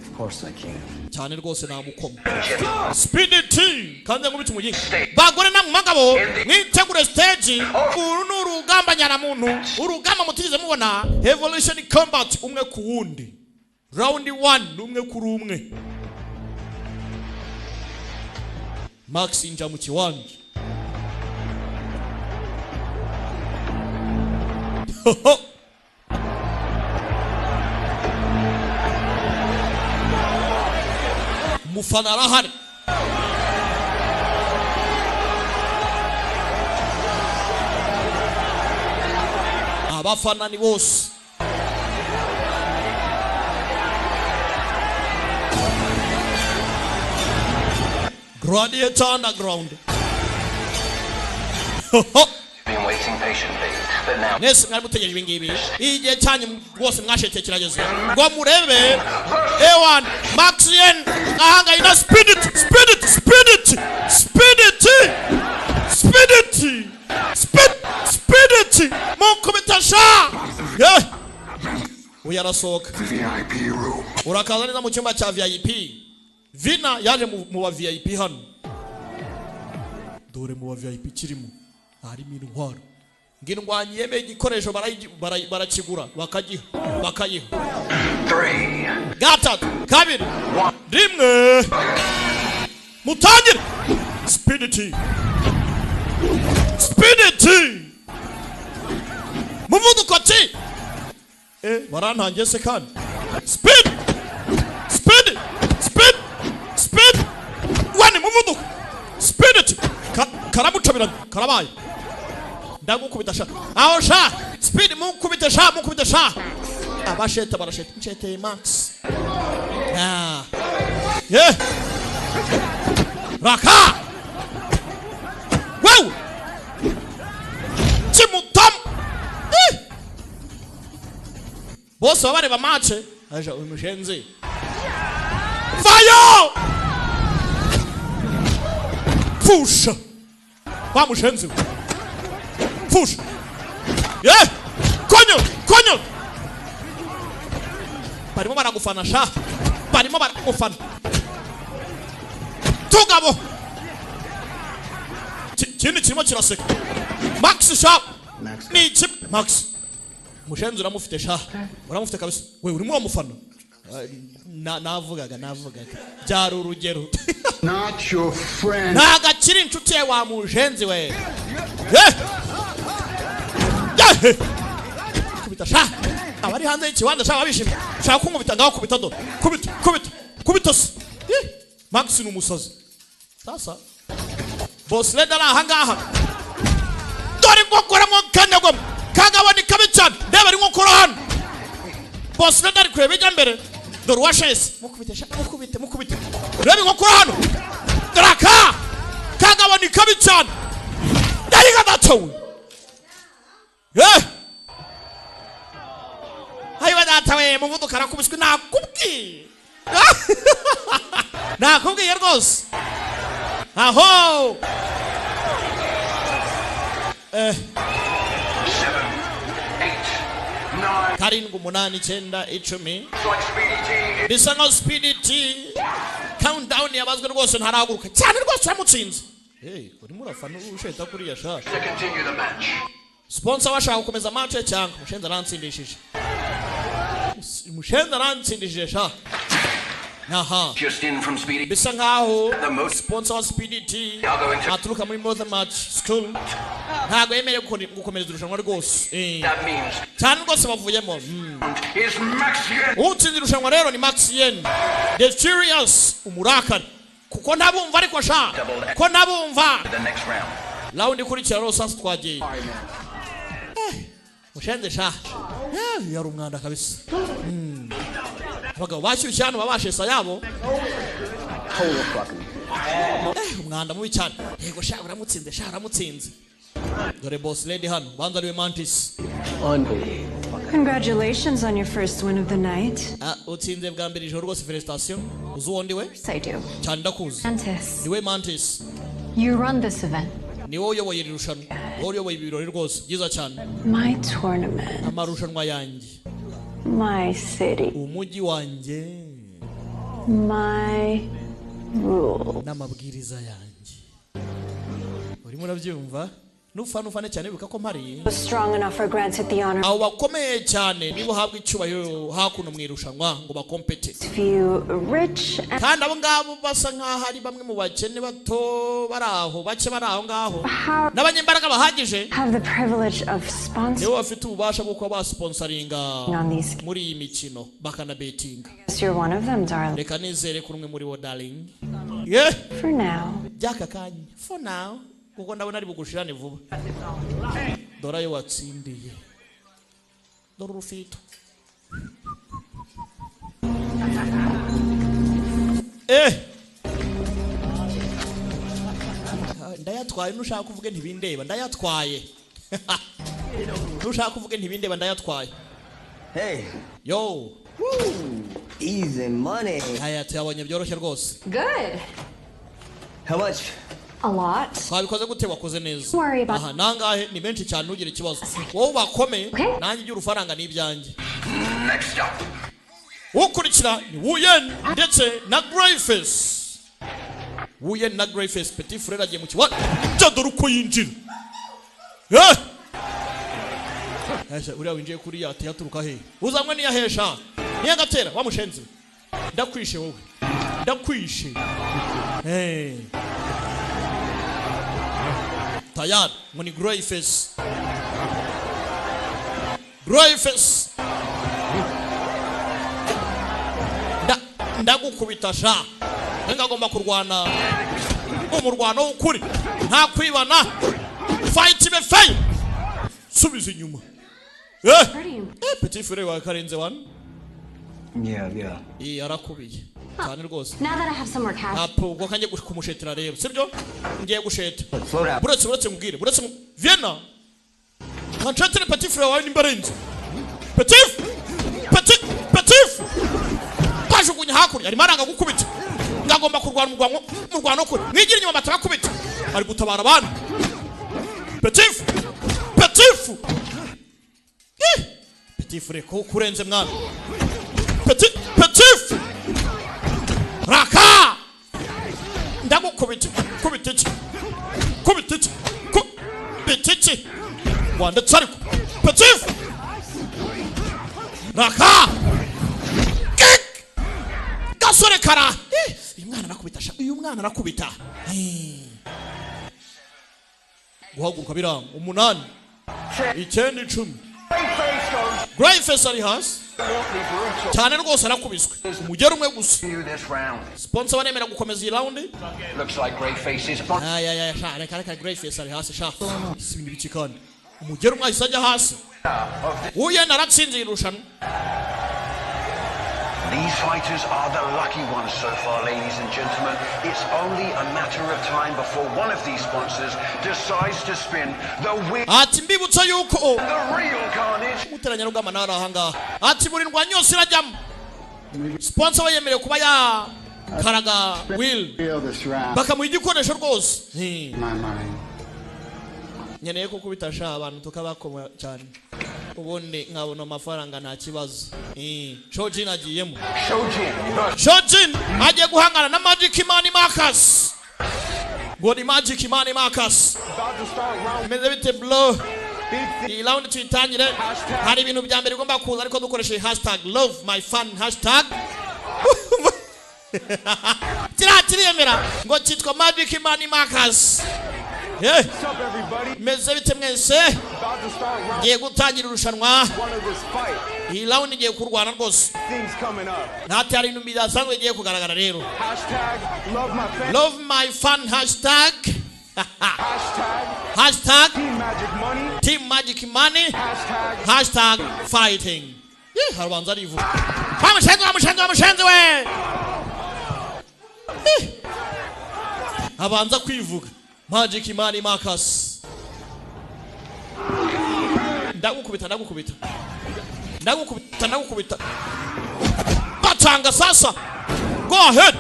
Of course I can. Cyane rwose, namukoma Speed T kandi nkubita umuginga. Bagore namwe bagabo, mwitegure stage. Uru ni urugamba nyaramuntu, urugamba mutigeze mubona, evolution combat, umwe ku wundi. Round 1 ni umwe kuri umwe. Max inja mu kiwanja. Ho. Umufana arahari. Abafana ni bose. Gladiator Underground. Been waiting patiently, but now Mwese mwari mutegereje ibi ngibi. Igihe cyanyu rwose mwashetse kirageze ngo murebe ewan Maxien ahanganye na Spirit. Spirit, Spirit, Spirit, Spirit, Speed, Spirit, mukubita sha. Eh! Uyu arasohoka. VIP room. Urakaza neza mu cyumba cya VIP. Vina yaje mu ba VIP hano. Dore mu ba VIP kirimo harimo intwaro. Ngindwanyi yemeye igikoresho barakigura, bakagiha, bakayiha. Three, Gatatu, kabiri, rimwe, mutangire. Spinity, spinity, muvuduko ki. Barantangiye se kandi. Speed, speed, speed, speed one, muvuduko spinity. Karamucabirana, karabaye. Ndagukubita sha, aho sha. Speed, mukubite sha, mukubite sha. Abasheta barasheta, nsheteye Max. Ah. Yeah. Raka wewe kimutamu. Eh! Bose baba bareba match aje uyu mushenzi vayo pfusha wa mushenzi we. Pfusha ye konyo konyo. Barimo baragufana sha, barimo baragufana tugabo. Ikindi kirimo kiraseka Max sha. Ni iki Max? Mushenzi uramufite sha, uramufite kabisa. We urimo uramufana. Navugaga byari urugero. Not your friend. Ntabwo akiri inshuti ye wa mushenzi we. Eh! Eh! Kubita sha. Abari hanze y'ikibanza sha babishimye. Shaka kunkubita, ngaho kubita do. Kubita, kubita, kubita se. Eh! Max ni umusazi. Sasa Boss Lady ari aha ngaha. Dore inkokora mwo kanyagwamo. Kagabo ni kabi cyane. Ndeba ari inkokora hano. Boss Lady ari kureba ijya mbere. Dore uwashese. Mukubite sha, mukubite, mukubite. Reba inkokora hano. Dore aka. Kagabo ni kabi cyane. Ndariga data we. Eh! Ayiwa data we, muvuduko arakubiswe, nakubwiye. Nakubwiye rwose. Aho! 7, 8, 9. 7, 8, 9, 10. It's like Speedy T. Bisa nkaho Speedy T countdown yabazwe rwose, ntarahaguruka cyane rwose, uramutsinze. Hey, urimo urafana usheta kuriya sha. To continue the match. Sponsor bashaka gukomeza match cyangwa mushenzi arantsindishije. Mushenzi arantsindishije sha. Aha. Just in from Speedy. Bisa nkaho The most sponsor wa Speedy T Are going to- aturuka muri Mother Match School ntabwo yemerewe gukomereza irushanwa rwose. That means Cyane rwose bavuyemo. Is Max Yen. Utsinze irushanwa rero ni Max Yen The Furious, umurakari kuko ntabumva, ariko sha ko ntabumva. The next round. Round ikurikira rero sasa twagiye. Mushenze sha. Yari umwanda kabisa. Abagabo bashyushye hano babashesa yabo. Umwanda mubi cyane. Yego sha, uramutsinze sha, uramutsinze. Dore boss lady hano, banza ariwe Mantis. Congratulations on your first win of the night. Ah, utsinze bwa mbere ijoro rwose, felicitation. Uzi uwo ndi we? Yes, I do. Cyane, ndakuzi. Mantis, Niwe Mantis. you run this event. Ni wowe uyoboye iri rushanwa, wowe uyoboye ibi birori rwose, byiza cyane. My tournament. Amarushanwa yanjye. My city. Umujyi wanjye. My rule. N'amabwiriza yanjye, urimo urabyumva? Nufana ufane cyane, wibuka ko mpari. Was strong enough or granted the honor. Abo bakomeye cyane nibo uhabwa icyubahiro hakuno mu irushanwa ngo bakompete. Few rich and Kandi abo ngabo basa nk'aho ari bamwe mu bakene bato bari aho, bake bari aho ngaho n'abanyembaraga bahagije, have the privilege of sponsoring nibo bafite ububasha bwo kuba basponsoringa on these. muri iyi mikino, bakanabetinga. Guess you're one of them, darling. Reka nizere ko umwe muri bo, darling, yeah. For now. By'aka kanya, for now, kuko ndabona ari bugushirane vuba. Dore ayo watsindiye, dore urufito. Ah, ndayatwaye. Nushaka kuvuge ntibindeba, ndayatwaye. Nushaka kuvuge ntibindeba, ndayatwaye. Hey. Yo. Easy money. Aya tuyabonye byoroshye rwose. Good. How much? A lot. Twabikoze gute? Wakoze neza. Worry about- Aha nangahe? Ni menshi cyane, ntugire ikibazo, wowe bakomeye, nanjye iby'urufaranga ni ibyanjye. Next up, Ukurikira ni Wuyen ndetse na Greyface. Wuyen na Greyface. Petit Frere agiye mu kiwanja, dore uko yinjira. Eh! Ese uriya winjiye kuri ya yaturuka he? Uzamwe niyahesha niyagatera wamushenze, ndakwishe wowe, ndakwishe. Hey. Tayari ngo ni Greyface. Greyface, ndagukubita sha. Nga agomba kurwana umurwano w'ukuri, nta kwibana, fight ibe fair. Subiza inyuma. Petit frere wawe karenze one. Yeah. Iyi arakubiye cyane rwose. Now that I have some more cash, Ntabwo ubwo kangiye kumushetera rero, sibyo? Ngiye gusheta. Slow down. Buretse, buretse nkubwire, buretse Vienna kanshetire petit frere wawe nimba arenze. Petit, petit, petit, kajugunya hakurya, arimo aranga gukubita. Ngagomba kurwana umurwano kure, mwigira inyuma batabakubita. Ari gutabara abandi. Petit, petit. Petit frere ko kurenze mwana. Petit, petit, raka, ndagukubita. Kubita iki? Kubita iki? Kubita iki? Wanditse ariko. Petit, raka. Kick! Gasore kara. Uyu mwana arakubita sha, uyu mwana arakubita. Guhaguruka biranga. 8, 9, 10. Greyface ari hasi cyane rwose, arakubiswe umugeri umwe gusa. You this round. Sponsor baremera gukomeza iyi round. Looks like Greyface is on. Aya sha, reka reka, Greyface ari hasi sha. Si ibintu biki kandi? Umugeri umwe ahise ajya hasi. Uye naratsinze iri rushanwa. These fighters are the lucky ones so far, ladies and gentlemen. It's only a matter of time before one of these sponsors decides to spin the wheel. Ati mbibutsa yuko The real carnage. umuteranyarugamba nawe ari ahangaha. Ati buri ndwanyi yose irajyamo, sponsor we yemerewe kuba yakaraga wheel, Feel this round. bakamuha igikoresho rwose. My money. Nkeneye ko kubita sha abantu tukabakoma cyane, ubundi nkabona amafaranga, nta kibazo. Shojin agiyemo. Shojin versus Shojin agiye guhangana na Magic Man Marcus, ngo ni Magic Man Marcus. Bimeze bite bro? Iyi round tuyitangire, hari ibintu bya mbere bigomba kuza ariko dukoresheje hashtag love my fan hashtag. Kiriya kiriyemera ngo cyitwa Magic Money Marcus. Eh, meze bite mwese? Ngiye gutangira irushanwa, iyi round igiye kurwana rwose, ntati hari ibintu bidasanzwe bigiye kugaragara rero. Love my fan, hashtag, hashtag team Magic Money, hashtag fighting. Ye, harabanza arivuga wa mushenzi, wa mushenzi, wa mushenzi we. Eh, abanza kwivuga Magic Money Marcus. Ndagukubita, ndagukubita, ndagukubita, ndagukubita. Batanga sasa, go ahead,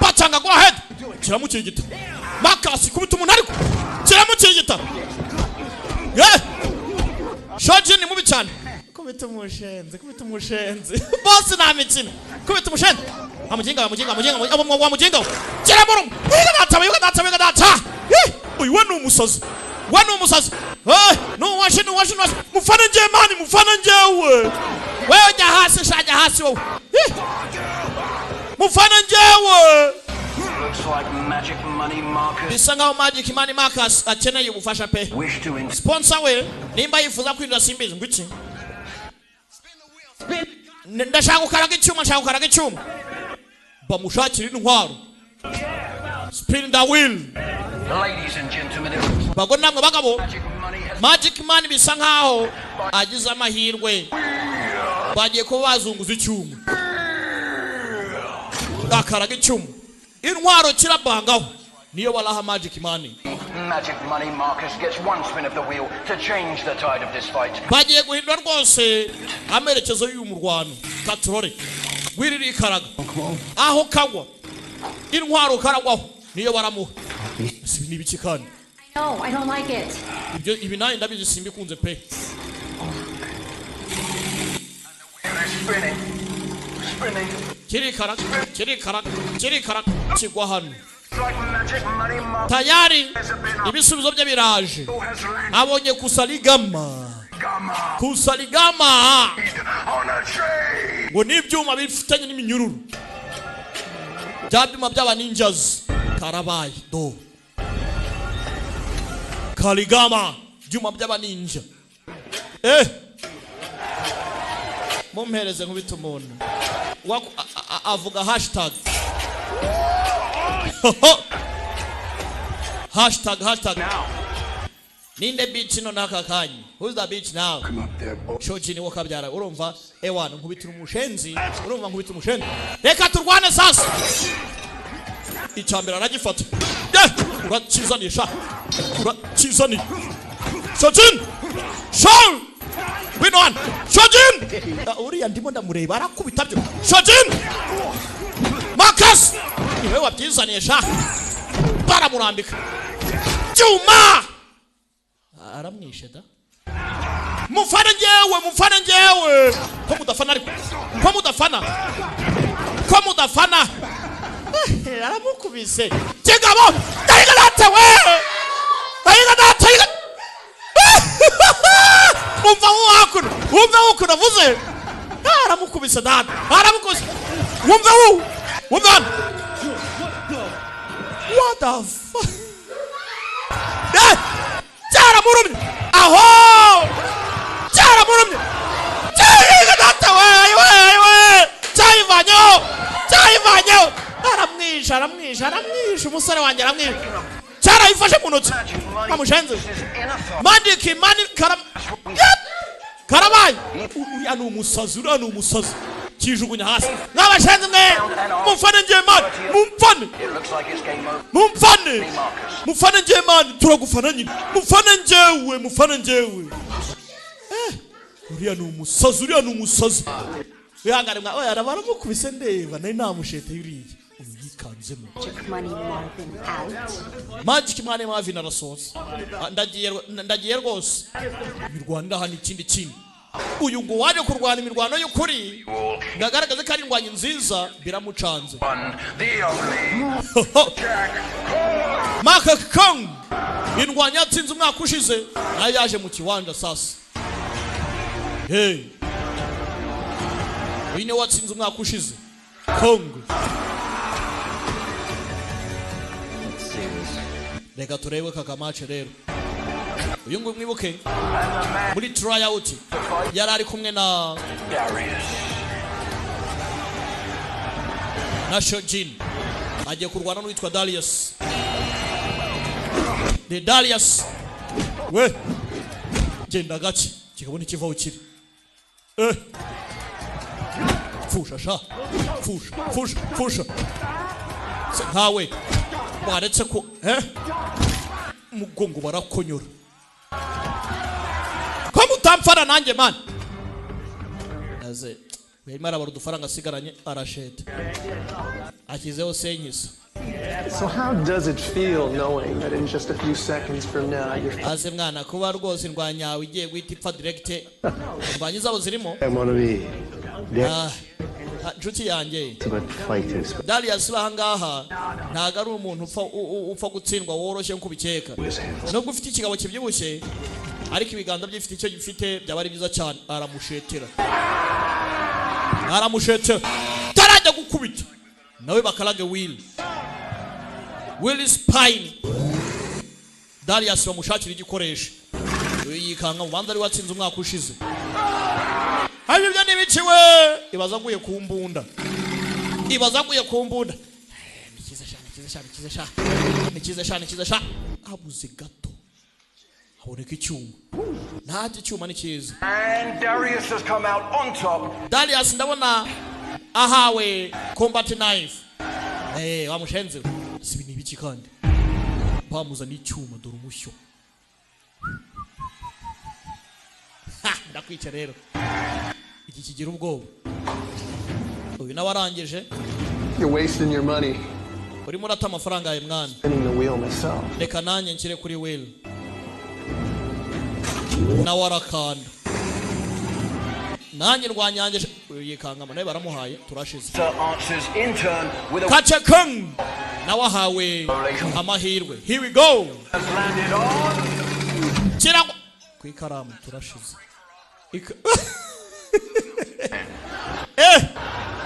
batanga, go ahead. Kiramukirigita Marcus, kubita umuntu ariko kiramukirigita. Yeah, Shoji ni mubi cyane. Kubita umushenzi, kubita umushenzi bose, nta mikino. Kubita umushenzi, wa muginga, wa muginga, wa muginga, wa muginga. Kiramuruma. Wiga data, wiga data, wiga data. Eh, uyu we ni umusazi, we ni umusazi. Eh, nuwashe, nuwashe, nuwashe. Mufane njyewe man, mufane njyewe. Wewe jya hasi sha, jya hasi wowe. Eh, mufane njyewe. Looks like Magic Money Marcus Bisa nkaho Magic Money Marcus akeneye ubufasha pe. wish to Sponsor we nimba yifuza kwinjira simbizi. Ngo iki? Ndashaka gukaraga icyuma, ndashaka gukaraga icyuma. Bamushakira intwaro. Spin the wheel. Ladies and gentlemen, it looks Bagore namwe bagabo, Magic Money has Magic Man bisa nkaho agize amahirwe, bagiye kuba bazunguza icyuma, akaraga icyuma. Intwaro kirabangaho niyo baraha Magic Man. Magic Money Marcus gets one spin of the wheel to change the tide of this fight. Bagiye guhindura rwose amerekezo y'uyu murwano. Katurore wirira ikaraga aho kagwa, intwaro karagwaho niyo baramuha. Si ni ibiki kandi? No, I don't like it. Ibyo ibi nanjye ndabizi, simbikunze pe. Spinning, spinning. Kirikaraga, kirikaraga, kirikaraga, kigwa hano. Like Magic Money Marcus Tayari ibisubizo bye biraje, abonye kusarigama, kusarigama On a tree! ngo ni ibyuma bifitanye n'iminyururu, bya byuma by'aba ninjas. Karabaye do karigama, byuma by'aba ninja. Eh, mumpereze nkubita umuntu. Avuga hashtag, hashtag, hashtag. Ninde bitch no naka kanya? Who's the bitch now? Come up there, boy. Shoji niwo kabyara. Urumva ewana, nkubitira umushenzi, urumva, nkubita umushenzi. Reka turwane sasa. Icyambere aragifata. Ye, urakizanisha, urakizani Shojin. Shou ngwino hano Shojin. Ah, uriya ndimo ndamureba arakubita byo. Shojin Marcus niwe wabyizaniye sha. Baramurambika cyuma, aramwishe da. Mufane njyewe, mufane njyewe. Ko mudafana ariko? Ko mudafana? Ko mudafana? Eh, aramukubise kigabo. Ndayiga data we, ndayiga data, yiga. Umva hakuno, wumve hakuno avuze. Ah, aramukubise data, aramukubise. Wumve wu, wumve hano. What the fuck? Eh, cyaramurumye aho, cyaramurumye. Cyayiga data we, we we, cyayivanyeho, cyayivanyeho. Aramwishe, aramwishe, aramwishe umusore wanjye, aramwishe. Cyarayifashe mu ntoki amushenze. Magic Money karam karabaye. Uriya ni umusazi, uriya ni umusazi. Kijugunya hasi. Mwabashenze mwe, mumfane ngiye man, mumfane. It looks like it's game over. Mumfane, mufane ngiye man, turagufana nyine. Mufane njyewe, mufane njyewe. Eh, uriya ni umusazi, uriya ni umusazi. Wihangane mwa. Oya, baramukubise ndeba, nari namushete uriya. Uyu yikanzemo. Magic Money Marvin out. Magic Money Marvin arasohotse. Ah, ndagiye, ndagiye rwose. Imirwano irahana ikindi kintu. Uyu ngo waje kurwana imirwano y'ukuri ngo agaragaze ko ari indwanyi nziza, biramucanze. One, the only Jack Mark Kong, indwanyi yatsinze umwaka ushize, nayo yaje mu kiwanja sasa. Hey, uyu niwe watsinze umwaka ushize. Kong. Reka turebe kakamace rero. Uyu nguyu mwibuke muri tryout yari ari kumwe na Shojin, agiye kurwana n'uwitwa Darius. The Darius we genda gake kikabona ikivaho kiri pfusha sha pfusha pfusha pfusha se nkawe waretse ko mugongo barakonyora ko mutamfana nanjye man. Aze yarimo arabara udufaranga asigaranye arasheta ashyizeho senkisa. So how does it feel knowing that in just a few seconds from now you're Aze mwana kuba rwose indwanyawe igiye guhita ipfa direct indwanyi zabo zirimo. Inshuti yanjye Darius bahangaha ntago ari umuntu upfa gutsindwa woroshye nko ubikeka. Nubwo ufite ikigabo kibyibushye ariko ibiganza bye bifite icyo gifite byaba ari byiza cyane. Aramushetera aramushetera tarajya gukubita nawe bakarage Will Spine. Darius bamushakira igikoresho yikanga ubanza ari watsinze umwaka ushize. Hari ibyo nibiciwe ibaza aguye ku mbunda ibaza aguye ku mbunda. Nikiza sha nikiza sha nikiza sha nikiza sha nikiza sha abuze gato haboneka icyuma. Nta icyuma ni cyiza. And Darius has come out on top. Darius ndabona ahawe combat knife. Wamushenze sibi nibiki kandi bamuza n'icyuma dore umushyo. Ha ndakwica rero iki kigira ubwoba. Uyu nawe arangije. You're wasting your money. Urimo urata amafaranga yawe mwana. Spinning the wheel myself. Reka nanjye nshyire kuri wheel. Nawe arakanda nanjye rwanyangeje yikangama nawe baramuhaye turashize. Kache Kong nawe ahawe amahirwe. Here we go. Kirangwa ku ikaramu turashize.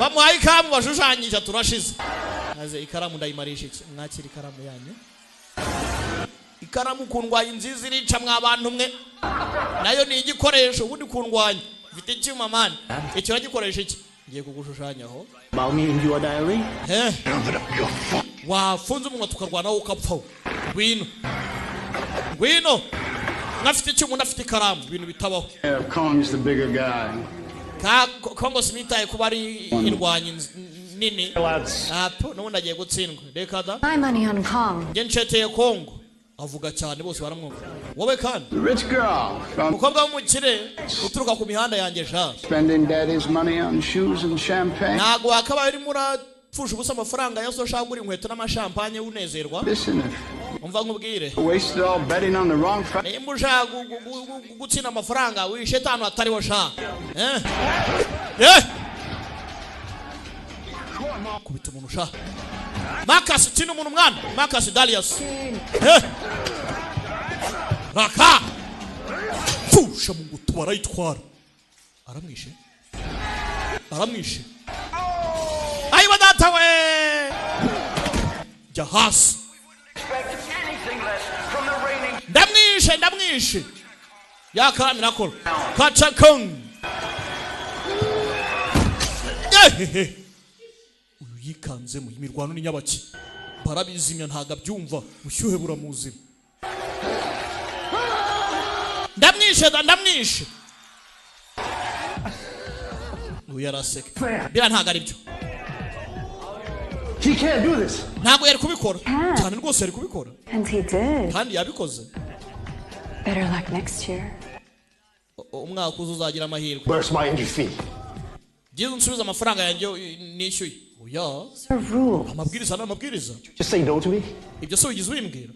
Bamuhaye ikaramu bashushanyije turashize. Maze ikaramu ndayimarisha iki? Mwakira ikaramu yanyu. Ikaramu kundwanya nziza irica mwa bantu mwe. Nayo ni igikoresho ubundi kundwanya. Mfite icyuma man. Icyo uragikoresha iki? Ngiye kugushushanyaho. About me in your diary? Wafunze umunwa tukarwana wowe ukapfa. Ngwino. Ngwino. Ngafite icyuma ndafite ikaramu ibintu bitabaho. Kong's the bigger guy. Kongo sinitaye kuba ari indwanyi nini. Apo nubundi agiye gutsindwa. Reka da. My money on Kong. Nge nceteye Kongo. Avuga cyane bose baramwumva. Wowe kandi. The rich girl from Umukobwa w'umukire uturuka ku mihanda yanjye sha. spending daddy's money on shoes and champagne. Ntago wakabaye urimo urapfusha ubusa amafaranga ya so ushaka inkweto n'amashampanye unezerwa. Listen, if Umva nkubwire. you wasted all betting on the wrong fight. Nimba ushaka gutsinda amafaranga wisheta ahantu hatariho sha. Kubita umuntu sha. Marcus tino umuntu mwana. Marcus Darius. Raka. Pfusha mu ngutu barayitwara. Aramwishe. Aramwishe. Ayiwa data we. Jya hasi. Ndamwishe ndamwishe. Yakaramu irakora. Kacha Kong. Uyu yikanzemo imirwano ni nyabaki. Barabizimya ntago abyumva bushyuhe buramuzima. Ndamwishe da ndamwishe. Uyu araseka. Bira ntago ari byo. He can't do this. Ntago yari kubikora. Cyane rwose yari kubikora. And he did. Kandi yabikoze. Better luck next year. Umwaka uza uzagira amahirwe. Where's my entry fee? Byiza unsubize amafaranga yanjye nishyuye. Oya. Amabwiriza ni amabwiriza. Just say no to me. Ibyo se wigize ubimbwira?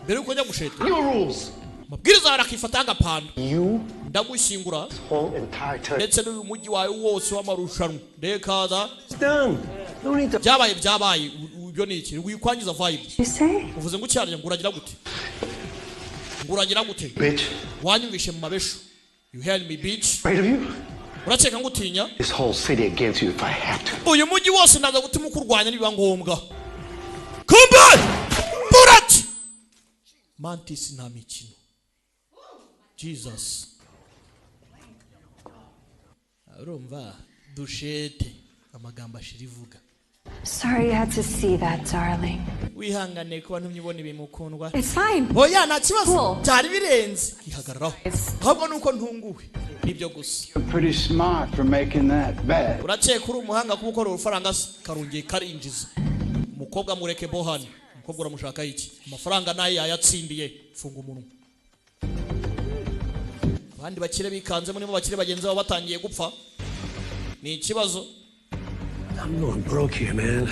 Mbere yuko njya gusheta. Your rules. Amabwiriza arakifata agapanda. You Ndagushyingura whole entire turn. ndetse n'uyu mujyi wawe wose w'amarushanwa. Reka da. It's done. No need to. Byabaye byabaye ibyo ni iki? Wikwangiza vibe. You say? Uvuze ngo ucyarya ngo uragira gute? Ngo uragira gute? Bitch. Wanyumvishe mu mabesho. You heard me bitch. Afraid of you? Urakeka ngo utinya? This whole city against you if I have to. Uyu mujyi wose ndaza gutuma ukurwanya nibiba ngombwa. Kumbe bullet Mantis, nta mikino. Jesus, urumva dushete amagambo ashira ivuga. Sorry you had to see that, darling. Wihangane kuba ntumye ubona ibintu, mukundwa. It's fine. Oya, nta kibazo, byari birenze ihagararaho, ahubwo nuko ntunguwe nibyo gusa. You're pretty smart for making that bet. Urakeka uri umuhanga kuba ukora urufaranga se? Karongeye karinjiza. Umukobwa mureke bohani, umukobwa uramushaka iki? Amafaranga nayo yayatsindiye. Funga umunwa. Abandi bakire bikanze murimo, bakire bagenzi babo batangiye gupfa, ni ikibazo. I'm going broke here, man.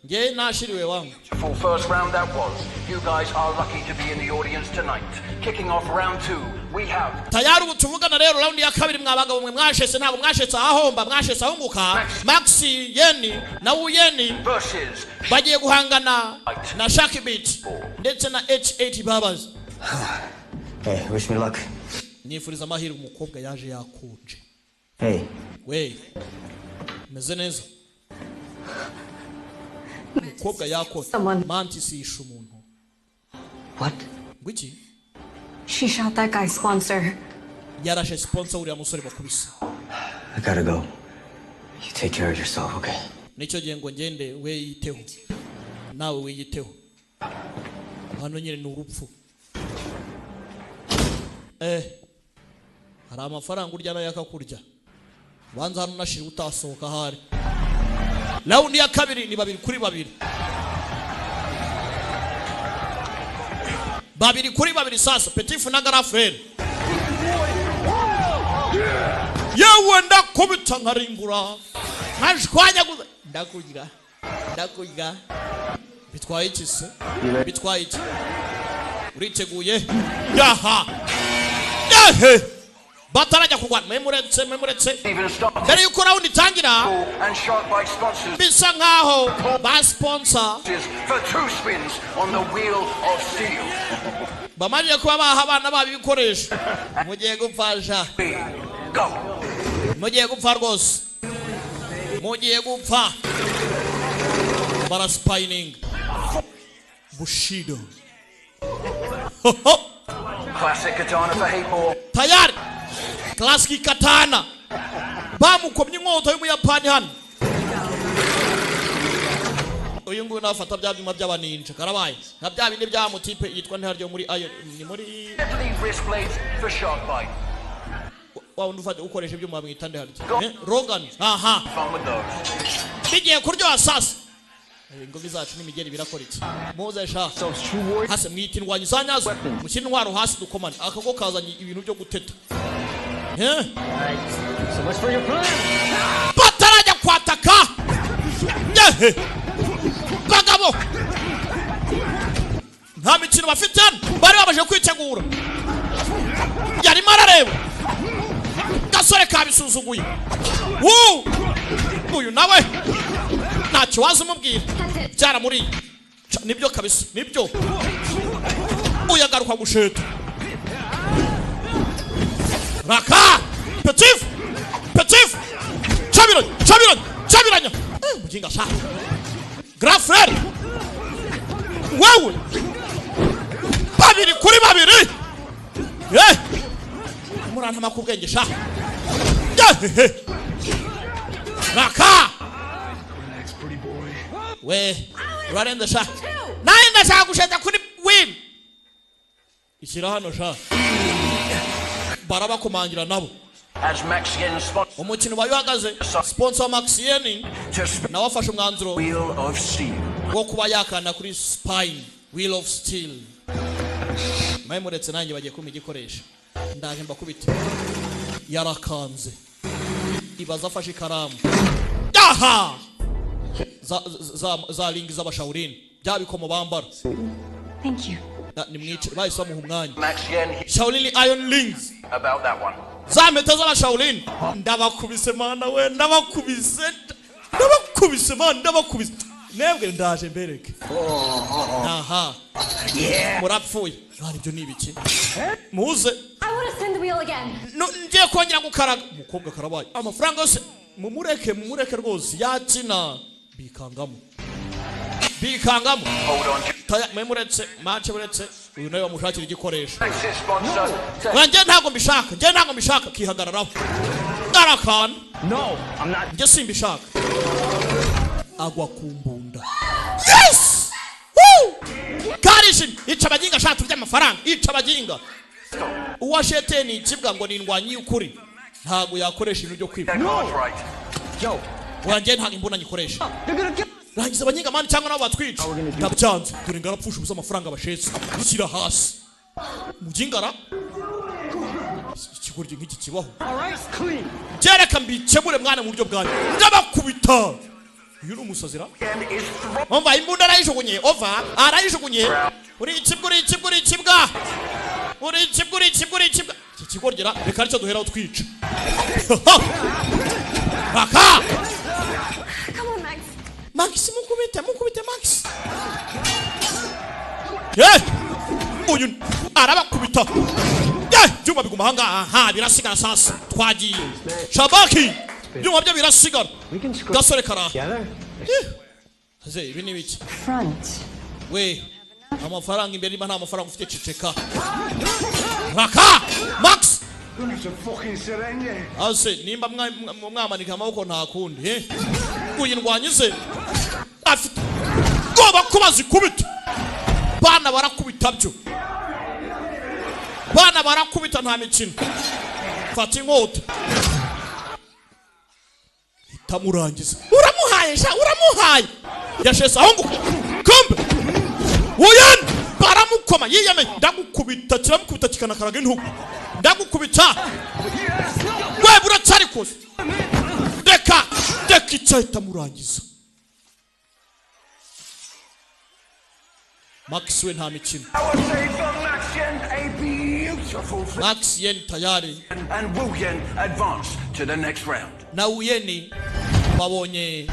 Nge nashiriwe wangu. Full first round that was. You guys are lucky to be in the audience tonight. Kicking off round two, we have Tayari ubu tuvugana rero, round ya kabiri, mwa bagabo mwe mwashese, ntabwo mwashetse ahahomba, mwashetse ahunguka. Max Yeni na Wuyeni versus bagiye guhangana na Shakibit ndetse na H8 Babas. Hey, wish me luck. Nifuriza amahirwe. Umukobwa yaje yakonje. Hey, We, meze neza. Umukobwa yakonje. Mantis yishe umuntu. What? Ngo iki? She shot that guy's sponsor. Yarashe sponsor uriya musore bakubise. I gotta go. You take care of yourself, okay? Nicyo gihe ngo ngende, we yiteho, nawe wiyiteho. Hano nyine ni urupfu. Hari amafaranga urya nayo akakurya. Banza hano unashira utasohoka ahari. Round ya kabiri ni 2-2, 2-2. Sasa Petifu na Garafrere. Yewe, ndakubita nkarimbura, nkashwanyaguza, ndakurya, ndakurya. Bitwaye iki se? Bitwaye iki? Uriteguye? Yaha, yahe, batarajya kurwana. Mwe muretse, mwe muretse, mbere yuko round itangira and Sharkbite sponsors bisa nkaho ba sponsor for two spins on the wheel of steel. Bamariye kuba baha abana babo ibikoresho. Mugiye gupfasha, mugiye gupfa rwose, mugiye gupfa. Barasipayininga bushido. Classic katana for Hateball. Tayari classic katana, bamukomye inkota y'umuyapani hano. Uyu nguyu nafata bya byuma by'abaninja, karabaye nka bya bindi bya mutipe yitwa ntiharyo muri ayo ni muri Deadly wrist blades for Sharkbite. Wa wundi ufata ukoresha ibyuma bamwita ntiharyo. Rogan aha. Fun with those. Bigiye kuryoha sasa. Ingovi zacu n'imigeri birakora iki? Muze sha hasi, mwita indwanyi za nyazo, mushyire intwaro hasi dukomane. Akago kazanye ibintu byo guteta. So much for your plan. Batarajya kwataka. Nyehe, bagabo nta mikino bafite hano, bari bamaze kwitegura. Yarimo arareba gasore kabisuzuguye. Wuu! Uyu nawe ntacyo waza umubwira, byaramuriye. Nibyo kabisa, nibyo. Uyagaruka gusheta raka Petit, Petit, cabiranya, cabiranya, cabiranya. Muginga sha grand frère wewe, 2-2. Murantama ku bwenge sha. Yehehe. Raka we, urarenze sha. Nawe ndashaka gusheta kuri win. Ishyira hano sha, barabakomangira nabo. As Max Yen sponsors Umukino ubaye uhagaze. Sponsor wa Max Yeni nawe afashe umwanzuro wheel of steel. Wo kuba yakanda kuri spine wheel of steel. Mwe muretse, nanjye bagiye kumpa igikoresho, ndaje mbakubite. Yarakanze, ibaza afashe ikaramu aha za ring z'abashawurini, bya bikomo bambara. Thank you. Nimwice, bahise bamuha umwanya. Max Yen Shaolin Iron Rings. about that one. Za mpeta z'abashawurini. Ndabakubise mana we, ndabakubise, ndabakubise mana, ndabakubise. Mwebwe ndaje mbereke. Aha, murapfuye mwana, ibyo ni ibiki? Muze. I want to spin the wheel again. No, ngiye kongera gukaraga. Umukobwa karabaye, amafaranga yose. Mumureke, mumureke rwose yakina. Bikangamo, bikangamo. Taya, mwe muretse mace, muretse uyu nawe bamushakira igikoresho. Njye ntabwo mbishaka, njye ntabwo mbishaka. Kihagararaho arakana. No, I'm not. Njye simbishaka. Agwa ku mbunda. Yes! Woo! Karishimye. Ica abaginga, ashaka turya amafaranga. Ica abaginga. Uwa sheteni ikibwa ngo ni indwanyi y'ukuri, ntabwo yakoresha ibintu byo kwiba. Yo, wanjye ntabwo imbunda nyikoresha. They're gonna get. Rangiza abanyiga mani, cyangwa nabo batwica. Ndabyanze. Dore ngarapfusha ubusa amafaranga bashetse. Shyira hasi mugingara. Ikigoryi nk'iki kibaho? All right, it's clean. Byereka mbikemure mwana mu buryo bwanjye. Ndabakubita. Uyu ni umusazira. Umva, imbunda arayijugunye. Ova arayijugunye. Uri ikibwa, uri ikibwa, uri ikibwa, uri ikibwa, uri ikibwa, uri ikibwa. Iki kigoryi reka aricyo duheraho twica raka. Come on, Max. Max, mukubite, mukubite Max. Ye! Uyu arabakubita. Ye! Byuma biguma ahangaha. Aha birasigara. Sasa twagiye shabaki, byuma byo birasigara. Gasore karaha. Ze, ibi ni biki? Front. We, amafaranga imbere. Niba nta mafaranga ufite, ceceka. Raka Max. Ase nimba mwamanika amaboko, nta kundi. Eh, uyu ndwanyize afite ubwoba ko bazikubita. Bana barakubita byo, bana barakubita, nta mikino. Fata inkota, itamurangiza. Uramuhaye sha, uramuhaye. Yashese aho ngo kumbe uyan baramukoma. Yiyame, ndagukubita. Kiramukubita, kikanakaraga intugu. Ndagukubita we, buracyari kose. Reka, reka, icyahita murangiza. Max we nta mikino. A beautiful Max Yen tayari. And Wu Yen advance to the next round. Na Uyeni babonye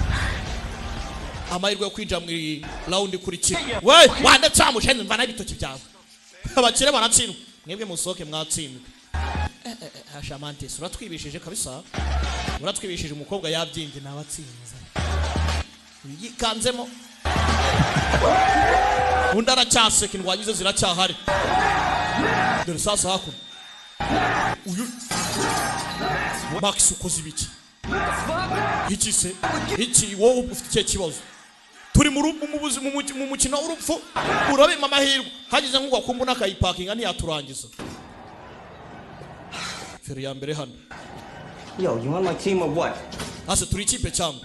amahirwe yo kwinjira muri round ikurikira. We wandetse wamushenze, mvana ibitoki byawe. Abakire baratsindwa, mwebwe musohoke, mwatsindwa. Hashamantes, uratwibishije kabisa, uratwibishije. Umukobwa yabyimbye, nabatsinze, yikanzemo. Undi aracyaseka, indwanyi ze ziracyahari. Dore sasa hakuno uyu Max ukoze ibiki? Iki se iki? Wowe ufite ikihe kibazo? Turi mu mukino w'urupfu, urabima amahirwe. Hagize nk'ugwa kumbona akayipakinga, ntiyaturangiza. Feri ya mbere hano. Yo, you on my team or what? Hase turi ikipe cyangwa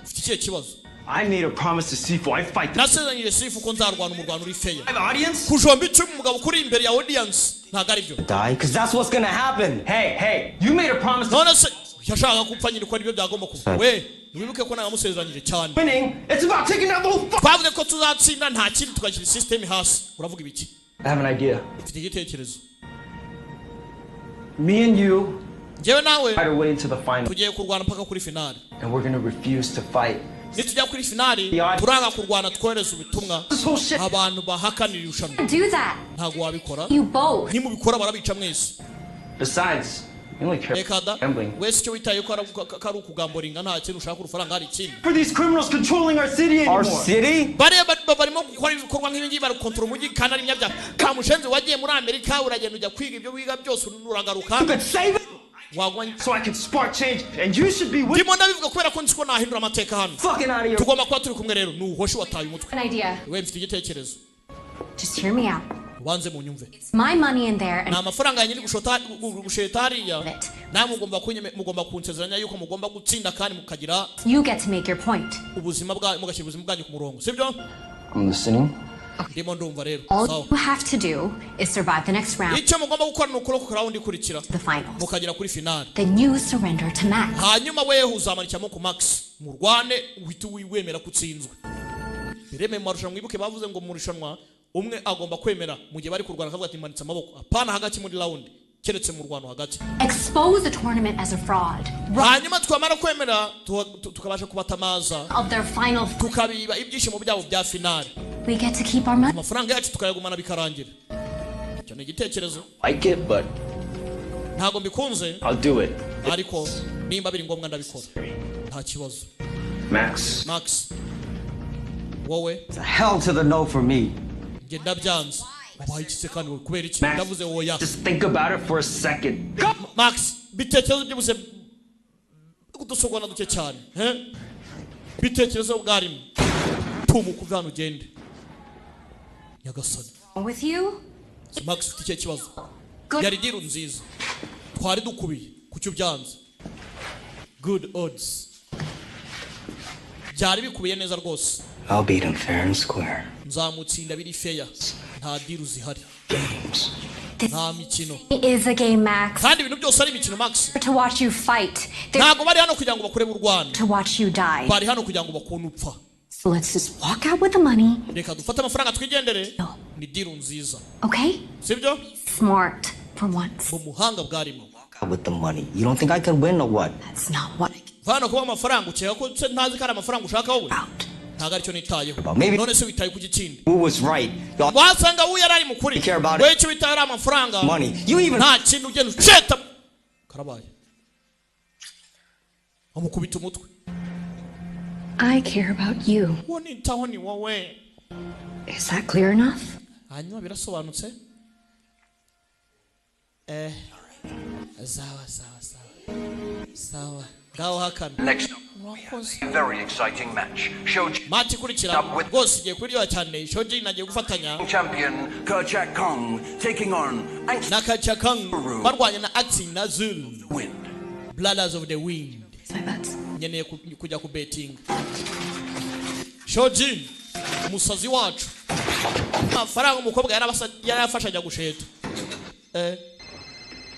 ufite ikihe kibazo? I made a promise to Sifu. I fight. Nasezeranyije Sifu ko nzarwana umurwano uri fair. Audience? Kujomba icumu umugabo kuri imbere ya audience ntabwo ari byo. Die? Cause that's what's gonna happen. Hey, hey, you made a promise to None se yashakaga gupfa nyine, ko aribyo byagomba kuba. We ntiwibuke ko namusezeranyije cyane. Winning. It's about taking out the whole Twavuze ko tuzatsinda, nta kindi, tugashyira system hasi. Uravuga ibiki? I have an idea. Mfite igitekerezo. Me and you Njyewe nawe fight our way into the final, tugiye kurwana mpaka kuri finale. And we're gonna refuse to fight. Nitujya kuri finale, turanga kurwana, twohereza ubutumwa abantu bahakanira irushanwa. Do that. Ntabwo wabikora. You both. Nimubikora barabica mwese. Besides, you only care Reka da. about gambling. Wese icyo witaye ko ari ukugamboringa, nta kintu ushaka urufaranga, hari ikindi. For these criminals controlling our city anymore. Our city? Bariya barimo gukora ibikorwa nk'ibi ngibi, bari gukontorora umujyi kandi ari imyabyaha. Kamushenzi, wagiye muri Amerika, uragenda ujya kwiga ibyo wiga byose, uragaruka. You could save it Wagwanya. So I can spark change, and you should be with Ndimo ndabivuga kubera ko nzi ko nahindura amateka hano. Fucking out of here. Tugomba kuba turi kumwe rero. Nuhoshi wataye umutwe. An idea. We, mfite igitekerezo. Just hear me out. Ubanze mu nyumve. It's my money in there, Ni and amafaranga yanjye iri gusheta hariya. Namwe mugomba kunsezeranya yuko mugomba gutsinda kandi mukagira you get to make your point. ubuzima bwa mugashyira ubuzima bwanyu ku murongo, sibyo? I'm listening. Ndimo ndumva rero. All Sawa. you have to do is survive the next round, Icyo mugomba gukora ni ukurokoka round ikurikira, the finals. mukagera kuri finale. Then you surrender to Max. Hanyuma weho uzamanikamo ku Max, murwane, uhite wemera ko utsinzwe. Bireme mu marushanwa. Mwibuke bavuze ngo mu rushanwa umwe agomba kwemera mu gihe bari kurwana, akavuga ati: "Manitse amaboko." Apana hagati muri round. Keretse mu rwano hagati. Expose the tournament as a fraud. Hanyuma twamara kwemera, tukabasha kubatamaza, Of their final, tukabiba ibyishimo byabo bya finale. We get to keep our money. Amafaranga yacu tukayagumana, bikarangira. Icyo ni igitekerezo. Like it, but Ntabwo mbikunze, I'll do it. ariko nimba biri ngombwa ndabikora, nta kibazo. Max. Max, wowe? Hell to the no for me. Njye ndabyanze. Wabaye iki se kandi wowe? Kubera iki? Max, Ndavuze oya. just think about it for a second. Max, bitekerezo byibuse udusogona duke cyane, he bitekerezo bwarimo tumuka uve hano ugende, nyagasani. With you? Si Max, ufite ikihe kibazo? Good. Yari deal nziza twari dukubiye, kuki ubyanze? Good odds, byari bikubiye neza rwose. I'll beat him fair and square. Nzamutsinda biri fair, nta deal zihari, nta mikino. It is a game, Max. Kandi ibintu byose ari imikino, Max. To watch you fight. They're Ntabwo bari hano kugira ngo bakurebe urwana. to watch you die. Bari hano kugira ngo bakubone upfa. So let's just walk out with the money, Reka dufate amafaranga twigendere, ni deal nziza. okay? Sibyo? Smart for once. Mu muhanga bwarimo. With the money. You don't think I can win or what? That's not what I Vana kuba amafaranga, ukeka ko se ntazi ko ari amafaranga ushaka wowe? Ntabwo aricyo nitayeho. Maybe- None se witaye ku gikindi? Who was right? Y'all Wasanga uyu yari ari mukuri. care about Wowe icyo witaye ari amafaranga. money. You even Nta kintu, ugenda uceta karabaye, amukubita umutwe. I care about you. Uwo nitaho ni wowe. Is that clear enough? Hanyuma birasobanutse? Sawa sawa sawa sawa, ngaho hakana. Next up, Murakoze. a very exciting match. Shoji Match ikurikira rwose igiye kuryoha cyane. Shoji nagiye gufatanya champion Kerchak Kong taking on Angst na Kachakang, barwanya na Axi na Zul, Wind. Brothers of the Wind. My bets. Nkeneye kujya ku betting. Shoji umusazi wacu, amafaranga umukobwa yarayafashe ajya gusheta.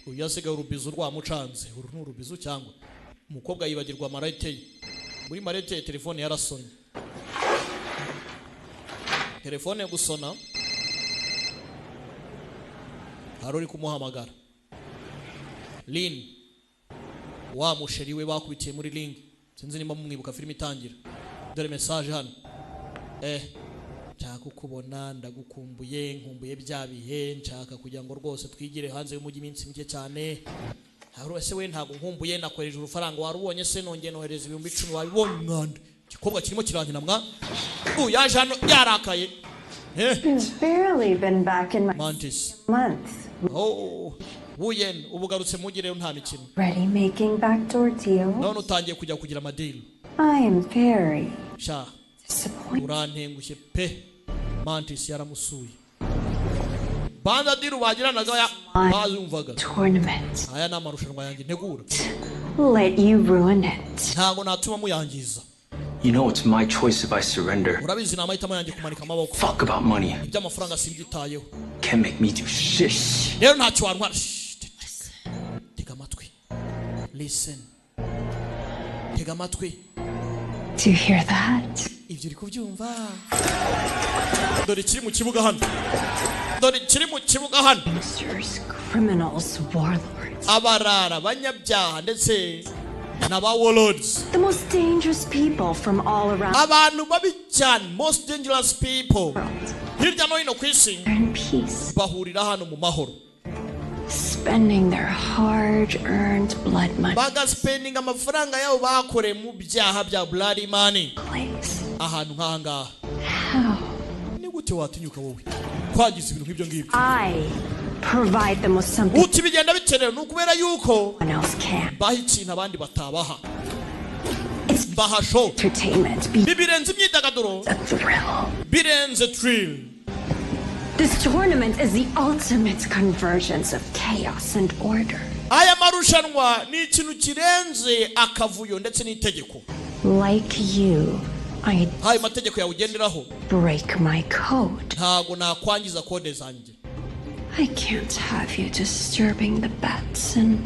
Uyu yasigaye urubizu rwamucanze. Uru ni urubizu cyangwa? Umukobwa yibagirwa mallette ye. Muri mallette ye telefone yarasonye. Telefone gusona, hari uri kumuhamagara, Lin, wa musheri we bakubitiye muri ring. Sinzi nimba mumwibuka filime itangira. Dore message hano: "Nshaka kukubona, ndagukumbuye, nkumbuye bya bihe, nshaka kugira ngo rwose twigire hanze y'umujyi iminsi mike cyane." Hari ese we ntabwo nkumbuye? Nakohereje urufaranga, warubonye se? Nongeye nohereza 10,000, wabibonye? Umwanda, igikobwa kirimo kirankina mwa. Uyu yaje hano yarakaye. It's barely been back in my Mantis month. Oh, Wuyen, ubu ugarutse mujyi rero, nta mikino. Ready making backdoor deals? None utangiye kujya kugira amadeal. I am very Sha, disappointed. urantengushye pe. Mantis yaramusuye, banza deal bagiranaga bazumvaga. Tournament. Aya ni amarushanwa yanjye ntegura. Let you ruin it. Ntabwo natuma muyangiza. You know it's my choice if I surrender. Urabizi ni amahitamo yanjye kumanika amaboko. Fuck about money. Iby'amafaranga simbyitayeho. Can't make me do shit. Rero ntacyo wantwara. Shh, tega. Tega amatwi, listen, tega amatwi. Do you hear that? Ibyo uri kubyumva? Dore ikiri mu kibuga hano, dore ikiri mu kibuga hano. Gangsters, criminals, warlords. Abarara, abanyabyaha ndetse na ba warlords. The most dangerous people from all around Abantu babi cyane, most dangerous people hirya no hino ku isi, are in peace, bahurira hano mu mahoro, spending their hard-earned blood money. Bagaspendinga amafaranga yabo bakoreye mu byaha bya blood money Place. ahantu nk'aha ngaha. How? Ni gute watinyuka wowe kwangiza ibintu nk'ibyo ngibyo? I provide them with something Uti bigenda bikenewe ni ukubera yuko no one else can. baha ikintu abandi batabaha. It's Baha show. entertainment. Be Birenze imyidagaduro, a thrill. birenze thrill. This tournament is the ultimate convergence of chaos and order. Aya marushanwa ni ikintu kirenze akavuyo ndetse n'itegeko. Like you, I Ayo mategeko yawe ugenderaho, break my code. ntago nakwangiza code zanjye. I can't have you disturbing the bets and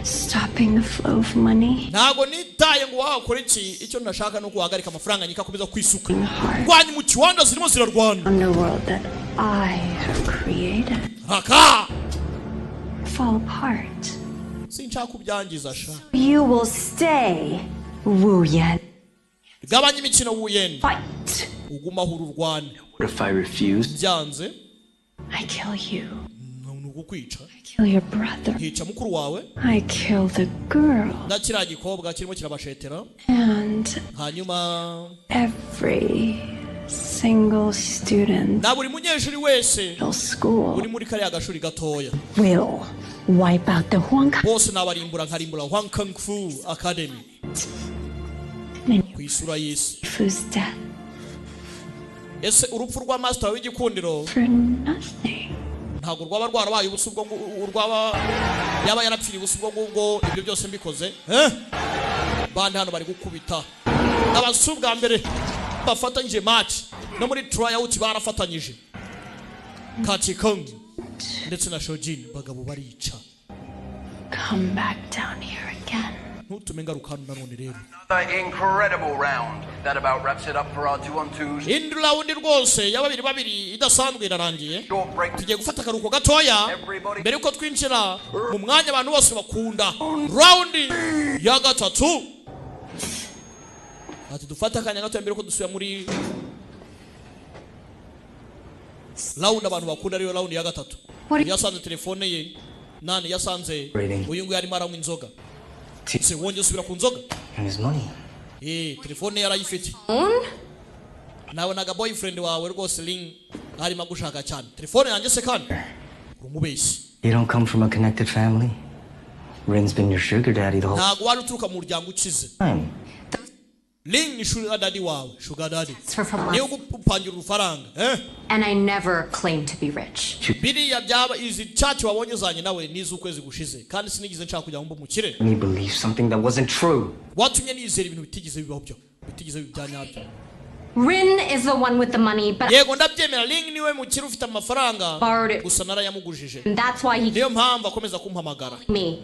stopping the flow of money. Ntago nitaye ngo wakora iki, icyo ntashaka ni uko wahagarika amafaranga nyika akomeza kwisuka. Rwanya mu kiwanda, zirimo zirarwana. Underworld that I have created. Raka. fall apart. Sinshaka kubyangiza sha. You will stay, Wu Yan. Gabanya imikino, Wuyen. Fight. Ugumaho ururwane. What if I refuse? Byanze? I kill you. Ni ukukwica. Kill your brother. Nkica mukuru wawe. I kill the girl. Na kiriya gikobwa kirimo kirabashetera. And Hanyuma every single student na buri munyeshuri wese middle school uri muri kariya gashuri gatoya. Will wipe out the Huang Bose nabarimbura, nkarimbura Hwang Kung Fu Academy and ku isura y'isi. Fu's death Ese urupfu rwa master w'igikundiro for nothing. ntabwo rwaba rwarabaye ubusa ubwo rwaba yaba yarapfiriye ubusa ubwo ngubwo ibyo byose mbikoze, eh? Bandi hano bari gukubita abasu bwa mbere bafatanyije match, no muri tryout barafatanyije. Kachi Kong ndetse na Shojin, bagabo barica. Come back down here again. Ntutume ngaruka hano nanone rero. Another incredible round. That about wraps it up for our two on twos. Indi round rwose ya babiri babiri idasanzwe irarangiye. Tugiye gufata akaruhuko gatoya mbere yuko twinjira mu mwanya abantu bose bakunda, round ya gatatu. Ati dufate akanya gatoya mbere yuko dusubira muri round abantu bakunda, ariyo round ya gatatu. Yasanze telefone ye nani yasanze. Rating. Uyu nguyu arimo aranywa inzoga, se wongeye usubira ku nzoga? And his money. Eh, telefone ye arayifite. Nabonaga boyfriend wawe rwose Ling arimo agushaka cyane. Telefone yanjye se kandi uri umubeshyi. You don't come from a connected family. Rin's been your sugar daddy the whole Ntabwo wari uturuka mu muryango ukize. time. Ling ni sugar daddy wawe, sugar daddy From niyo gupangira urufaranga, eh. And I never claimed to be rich. Biriya byaba izi chat wabonye zanjye nawe n'iz'ukwezi gushize, kandi sinigeze nshaka kugira ngo mbe umukire. Me believe something that wasn't true. Watumye nizera ibintu bitigeze bibaho, byo bitigeze biba bya nyabyo. Rin is the one with the money, but Yego, ndabyemera, Ling niwe mukire ufite amafaranga. Borrowed it. Gusa narayamugujije. And that's why he Niyo mpamvu akomeza kumpamagara. me.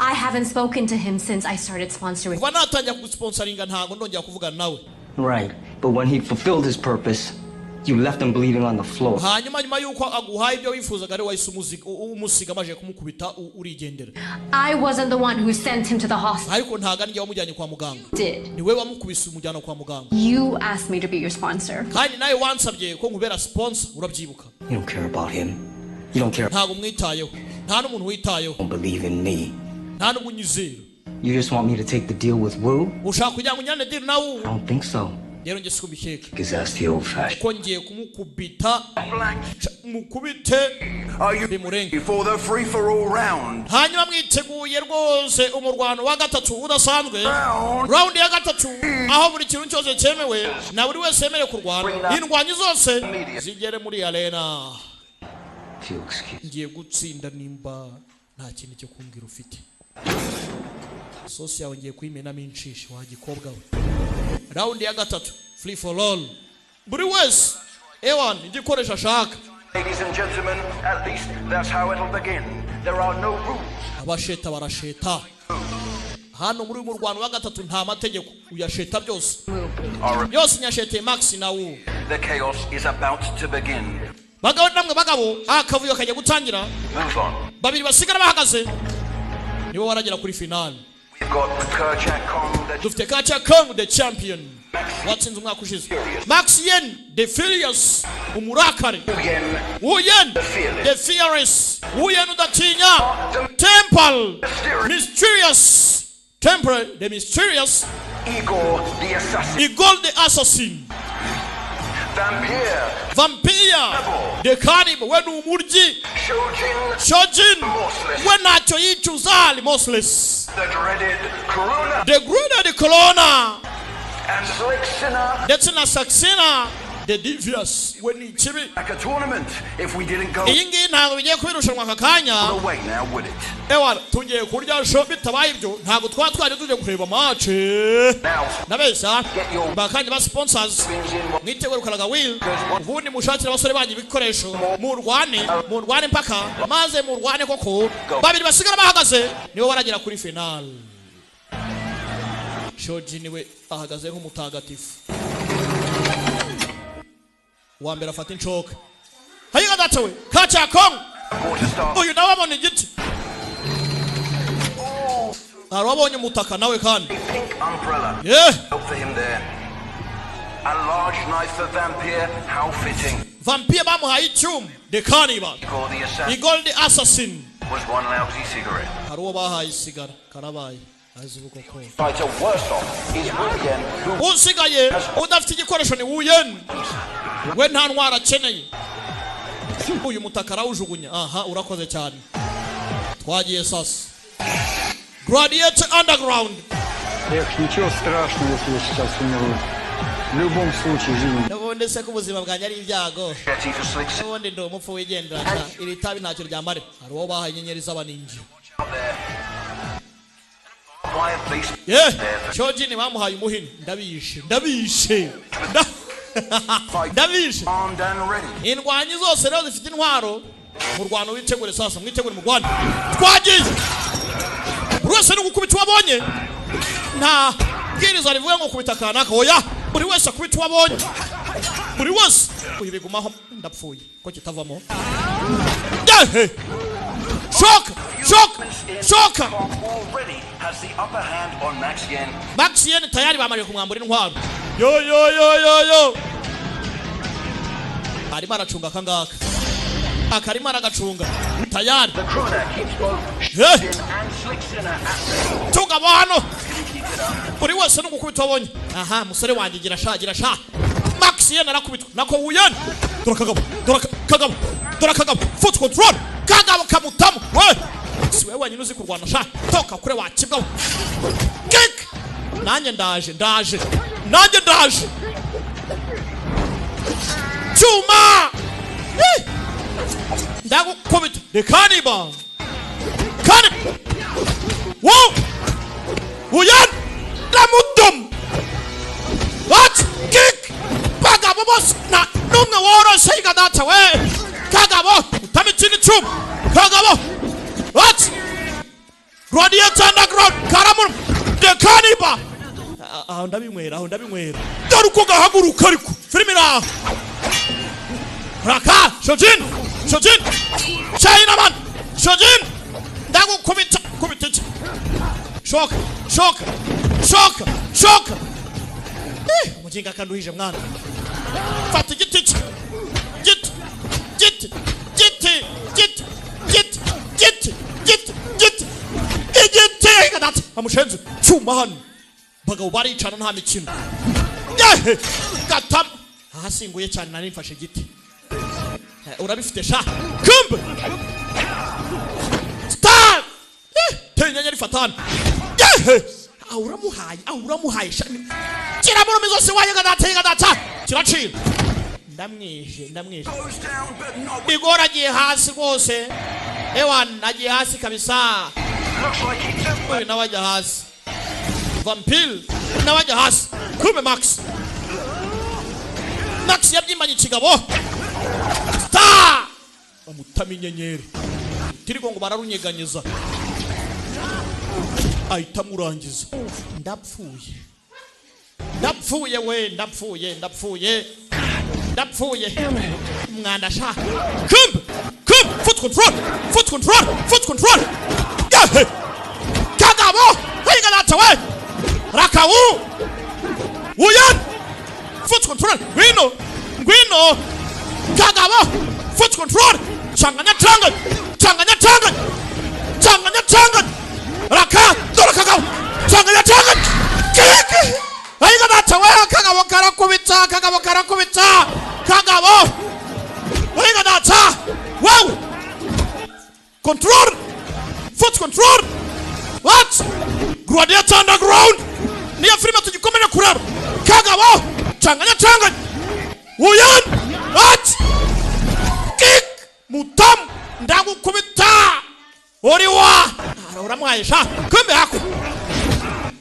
I haven't spoken to him since I started sponsoring. Kuva natangira kugusponsoringa ntabwo ndongera kuvugana nawe. Right. But when he fulfilled his purpose, you left him bleeding on the floor. Hanyuma nyuma y'uko aguhaye ibyo wifuzaga, ari wahise umusiga amaze kumukubita, urigendera. I wasn't the one who sent him to the hospital. Ariko ntabwo ari njye wamujyanye kwa muganga. Did. Ni we wamukubise umujyana kwa muganga. You asked me to be your sponsor. Kandi nawe wansabye ko nkubera sponsor, urabyibuka? You don't care about him. You don't care. Ntabwo umwitayeho, nta n'umuntu witayeho. Don't believe in me. Nta n'ubwo unyizera. You just want me to take the deal with Wu? Ushaka kugira ngo unjyane deal nawe? I don't think so. Rero njye siko mbikeka. Because that's the old fashioned. Ko ngiye kumukubita, mukubite bimurenge. For the free for all round. Hanyuma mwiteguye rwose umurwano wa gatatu udasanzwe, round ya gatatu, aho buri kintu cyose cyemewe na buri wese yemerewe kurwana, indwanyi zose zigere muri arena. If you'll excuse. Ngiye gutsinda nimba nta kintu cyo kumbwira ufite. Sosi yawe ngiye kuyimenamo inshishi wa gikobwa we. Round ya gatatu, free for all, buri wese ewan igikoresho ashaka. Ladies and gentlemen, at least that's how it'll begin. There are no rules. Abasheta barasheta hano muri uyu murwano wa gatatu, nta mategeko, uyasheta byose byose, nyasheteye Max nawo. The chaos is about to begin. Bagabo namwe bagabo, akavuyo kajya gutangira. Move on. Babiri basigara bahagaze nibo baragera kuri finale. We've got Kerchak Kong, the Dufite Kacha Kong, the champion watsinze umwaka ushize, Max Yen the Furious, umurakare Wu Yen the Fearless, Wu Yen udatinya, Temple Mysterious, Temple the Mysterious, Igor the Assassin, Igor the Assassin, Vampire, Vampire the Cannibal, we ni umuryi, Shojin, Shojin we ntacyo yicuza, remorseless, the dreaded Corona, the dreaded Corona, and Slick Sinner. Ndetse na Saxena the Devious, we ni ikibi. Like a tournament if we didn't go Iyi ngiyi ntabwo bigiye kuba irushanwa aka kanya. all the way now, would it? Ewa, tugiye kurya show, bitabaye ibyo ntabwo twaba twari tujye kureba match. Nabeshya bakandi ba sponsors, mwitegure rukaraga wheel, ubundi mushakire abasore banyu ibikoresho, murwane, murwane mpaka, maze murwane koko. Babiri basigara bahagaze nibo baragera kuri final. Shoji niwe ahagaze nk'umutagatifu wa mbere, afata inshoka. Hayiga data we Kacha Kong, uyu nawe abona igiti. Hari uwabonye umutaka nawe kandi. Pink umbrella. Yeah. Help for him there. A large knife for Vampire. How fitting. Vampire bamuhaye icyuma, the cannibal. Call the assassin Igor the assassin. Was one lousy cigarette. Hari uwo bahaye isigara, karabaye azi ubu koko. Fighter worse off is William, who Usigaye udafite igikoresho ni Wuyen, we nta ntwaro akeneye. Uyu mutaka arawujugunya. Aha, urakoze cyane. Twagiye sasa, Gladiator Underground. Эх, ничего страшного, если я сейчас умру. В любом случае, жизнь N'ubundi se ko ubuzima bwanjye ari ibyago? Betty for Slick N'ubundi ndi umupfu wigendera, iri tabi ntacyo ryamare. Hari uwo bahaye inyenyeri z'abaninja. Wire police Ye Shojini bamuhaye umuhini. Ndabishe, ndabishe, ndabishe. Armed and ready. Indwanyi zose rero zifite intwaro mu rwano. Witegure sasa, mwitegure mu Rwanda. Twagiye, buri wese ni gukubita uwo abonye. Nta bwiriza rivuga ngo kubita kanaka, oya, buri wese akubita uwo abonye, buri wese. Uyu bigumaho, ndapfuye ko kitavamo. Yehe, shoka, shoka, shoka! Already has the upper hand on Max Yen. Max Yen tayari bamariye kumwambura intwaro. Yo yo yo yo yo, arimo aracunga akangaka, akarimo aragacunga tayari. The crooner keeps both Eh. Shin and Slick Sinner at bay. Tugabo hano, buri wese ni ugukubita abonye. Aha, musore wanjye, gira sha, gira sha. Max Yen arakubitwa, nako Wuyen. Dore Kagabo, dore Kagabo, dore Kagabo. Foot control, Kagabo kamutamu. We si wewe wenyine uzi kurwana sha, toka kure wakibwaho. Kick! Nanjye ndaje, ndaje, nanjye ndaje. Cyuma! Eh! Ndagukubita. The cannibal kani wo Wuyan ndamudum. What? Kick! Bagabo bose na numwe woroshe yiga data we. Kagabo utama ikindi cyuma. Kagabo, what? Gladiator Underground karamur the cannibal. Aho ndabinywera, aho ndabinywera. Dore uko gahaguruka, ariko filime iraha. Raka Shojin, Shojin, Chinaman, Shojin, ndagukubita. Kubita iki? Shoka, shoka, shoka, shoka! Eh, umuginga akanduhije mwana. Fata igiti cye, giti, giti, giti, giti, giti, giti, giti, giti, igiti gadata amushenze cyuma hano. Bagabo baricana, nta mikino. Yehe, gatama ahasinguye cyane. Nari mfashe igiti. Eh, urabifite sha. Kumbe star. Eh, teye inyenyeri fatana. Yehe, aho uramuhaye, aho uramuhaye sha. Kiramuruma izosi waye gadata gadata kiracira. Ndamwishe, ndamwishe. Igora agiye hasi rwose. Ewan agiye hasi kabisa. Uyu nawe ajya hasi, Vampire nawe ajya hasi. Kumbe Max, Max yabyimanye ikigabo. Star bamutama inyenyeri, tirigo ngo bararunyeganyeza, ahita amurangiza. Ndapfuye, ndapfuye we, ndapfuye, ndapfuye, ndapfuye umwanda sha. Kumbe, kumbe foot control, foot control, foot control. Yehe, Kagabo higa data we. Rakawu Wuyan foot control. Ngwino, ngwino Kagabo, foot control. Changanya, changanya, changanya, changanya, changanya, changanya. Raka, dore Kagabo. Changanya, changanya. Kiki higa data we. Kagabo karakubita, Kagabo karakubita. Kagabo higa data wow. Control, foot control. What? Gladiator Underground niyo filime tugikomeje kureba. Kagabo changanya, changanya. Wuyan, what? Kick! Mutamu, ndagukubita uri wa uramuhaye sha. Kumbe hako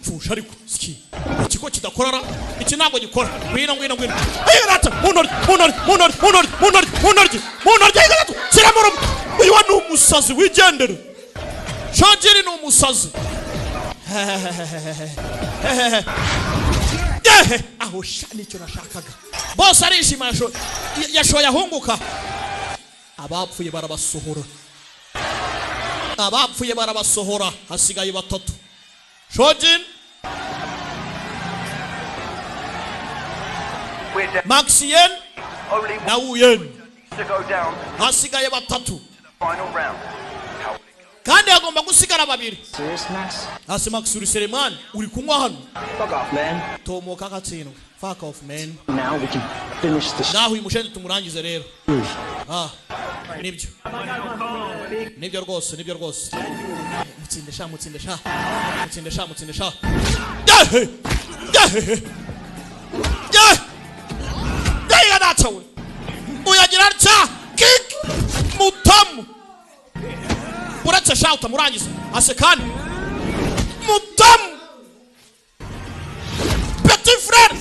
pfusha, ariko ski ikigo kidakorara, iki ntabwo gikora. Ngwino, ngwino, ngwino. Ayigarata muntoryi, muntoryi, muntoryi, muntoryi, muntoryi, muntoryi, muntoryi. Ayigarata kiramuruma. Uyu wa ni umusazi wigendere. Shangiri ni umusazi. Yehe, aho sha, nicyo nashakaga. Bose arishima, yashoye ahunguka. Abapfuye barabasohora, abapfuye barabasohora, hasigaye batatu. Shojin, Maxien na Wuyen, hasigaye batatu kandi hagomba gusigara babiri. Hasi Max, uri Selemani, uri kunywa hano. Fuck off, man. Tomoka agatsindwa. Fuck off, man. Now we can finish the Naho uyu mushenzi tumurangize rero. Ah, nibyo, nibyo rwose, nibyo rwose. Mutsinde sha, mutsinde sha, mutsinde sha, mutsinde sha. Yehe! Yehe! Yehe! Yehe, data we! Uyagira atya kick mutamu, uretse sha utamurangiza asekani mutamu. Petit frère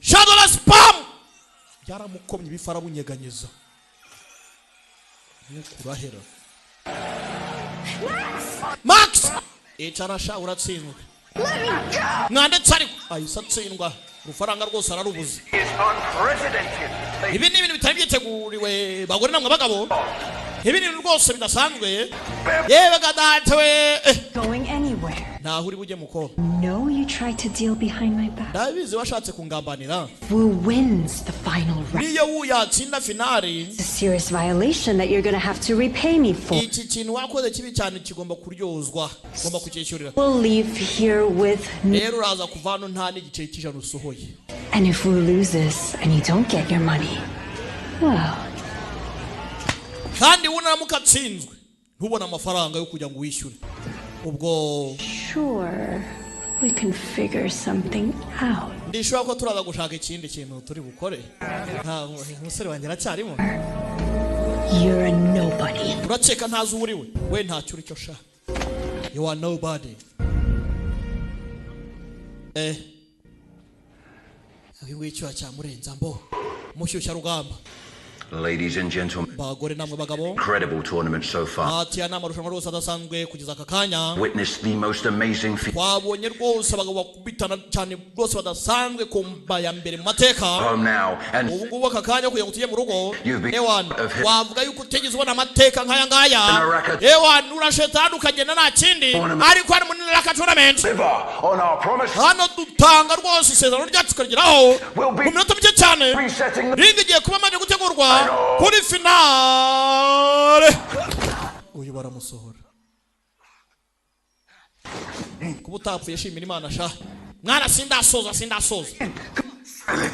Shadow spam byaramukomye, ibifara bunyeganyeza nkurahera. Max, icara sha, uratsinzwe mwanditse, ariko ahise atsindwa, urufaranga rwose ararubuze. Ibi ni ibintu bitari byiteguriwe, bagore namwe bagabo, ibi ni ibintu rwose bidasanzwe. Yewe ga data we, eh. Going anywhere. Ntaho uri bujye, mukobwa. No, you tried to deal behind my back. Ndabizi washatse kungambanira. Wu wins the final round. Niyo wu yatsinda finale, It's a serious violation that you're gonna have to repay me for. iki kintu wakoze kibi cyane kigomba kuryozwa, ugomba kucyishyurira. We'll leave here with Rero uraza kuva hano nta n'igiceri cy'ijana usohoye. And if Wu loses and you don't get your money, well, Kandi wunaramuka atsinzwe ntubone amafaranga yo kugira ngo wishyure, ubwo sure, we can figure something out. Ndishobora ko turaza gushaka ikindi kintu turi bukore. Nta umusore wanjye aracyarimo. You're a nobody. Urakeka ntazi uwo uri we? We ntacyo uri cyo sha, you are nobody. Uyu nguyu icyuya cyamurenza mbo mushyushyarugamba. Ladies and gentlemen, Bagore namwe bagabo, incredible tournament so far. Ati aya ni amarushanwa rwose adasanzwe kugeza aka kanya. Witnessed the most amazing feat. Twabonye rwose abagabo bakubitana cyane rwose badasanzwe ku mba ya mbere mu mateka. Home now and Ubu ngubu aka kanya kugira ngo tujye mu rugo, You've been ewan, of him. Wavuga yuko utigeze ubona amateka nk'aya ngaya. Ewan, urashetani ukagenda nta kindi, ariko hano muri Naraka Tournament Deliver on our promise. hano dutanga rwose isezerano ryacu tukarigeraho mu minota mike cyane. Ring igiye kuba amaze gutegurwa kuri finale. Uyu baramusohora. Kuba utapfuye shimira Imana sha mwana. Sindasoza, sindasoza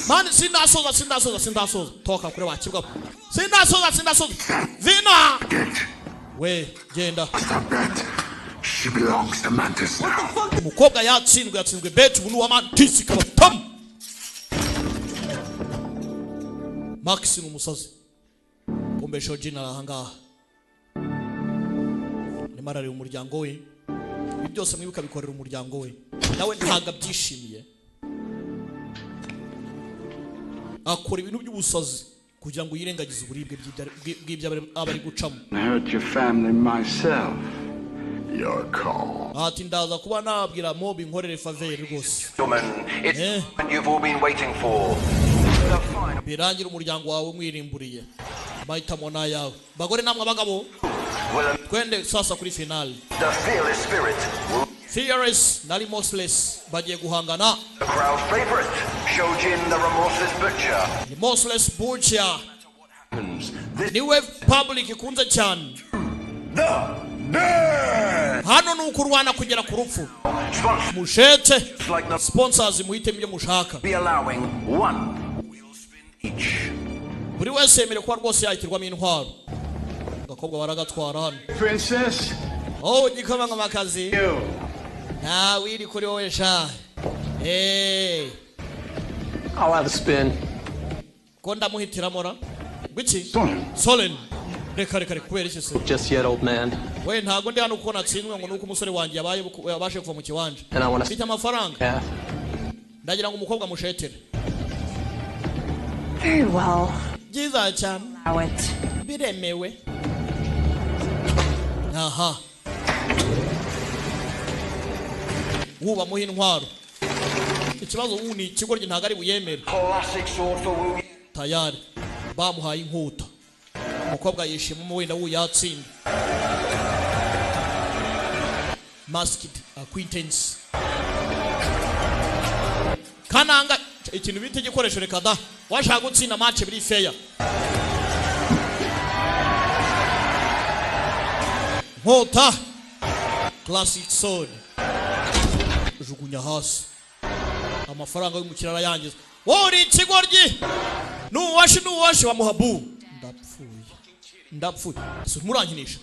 mani, sindasoza, sindasoza, sindasoza. Toka kure wakibwa. Sindasoza, sindasoza. Vina we, genda. She belongs to Mantis now. Umukobwa yatsinzwe, yatsinzwe bet, ubu ni uwa Mantis kabatamu. Max ni umusazi. Kumbe Shojin ari ahangaha arimo arareba umuryango we. Ibi byose mwibuka bikorera umuryango we, nawe ntabwo abyishimiye, akora ibintu by'ubusazi kugira ngo yirengagize uburibwe bw'ibyo aba ari gucamo. Hurt your family myself. Your call. Ati ndaza kuba nabwira mobi nkorere favor rwose. Gentlemen, it's the moment you've all been waiting for. Birangira umuryango wawe mwirimburiye, mahitamo ni ayawe. Bagore namwe abagabo, twende sasa kuri finale. The fearless spirit will Fearless na Remorseless bagiye guhangana. The crowd favorite, Shojin the Remorseless Butcher. Remorseless Butcher niwe public ikunze cyane hano. Ni ukurwana kugera ku rupfu. Mushete sponsors, muhitemo ibyo mushaka. Be allowing one wheel spin each. Buri wese yemerewe kuba rwose yahitirwamo intwaro. Agakobwa baragatwara hano. Princess. Oh, gikomangomakazi, ntawe iri kuri wowe sha. Eh. I'll have a spin. Ko ndamuhitiramo ra gwiki? Solen, reka, reka, reka. Kubera iki se? Just yet, old man. We, ntago ndi hano kuko natsinzwe ngo nuko umusore wanjye yabaye yabashe kuva mu kiwanja. And I wanna Mfite amafaranga. Yeah. Ndagira ngo umukobwa mushetere. Very well. Byiza cyane. Allow it. Biremewe. Aha wuba muha intwaro. Ikibazo ubu ni ikigoryi, ntabwo ari buyemere. Classic sword for Wu. Tayari bamuhaye inkuta. Umukobwa yishima wenda wu yatsinda. Masked acquaintance kananga ikintu bita igikoresho. Reka da, washaka gutsinda match biri fair. Nkota, classic sword, jugunya hasi. Amafaranga y'umukiriya arayangiza. Wowe uri ikigoryi, nuwashi nuwashi bamuha bu. Ndapfuye, ndapfuye, si murankinisha.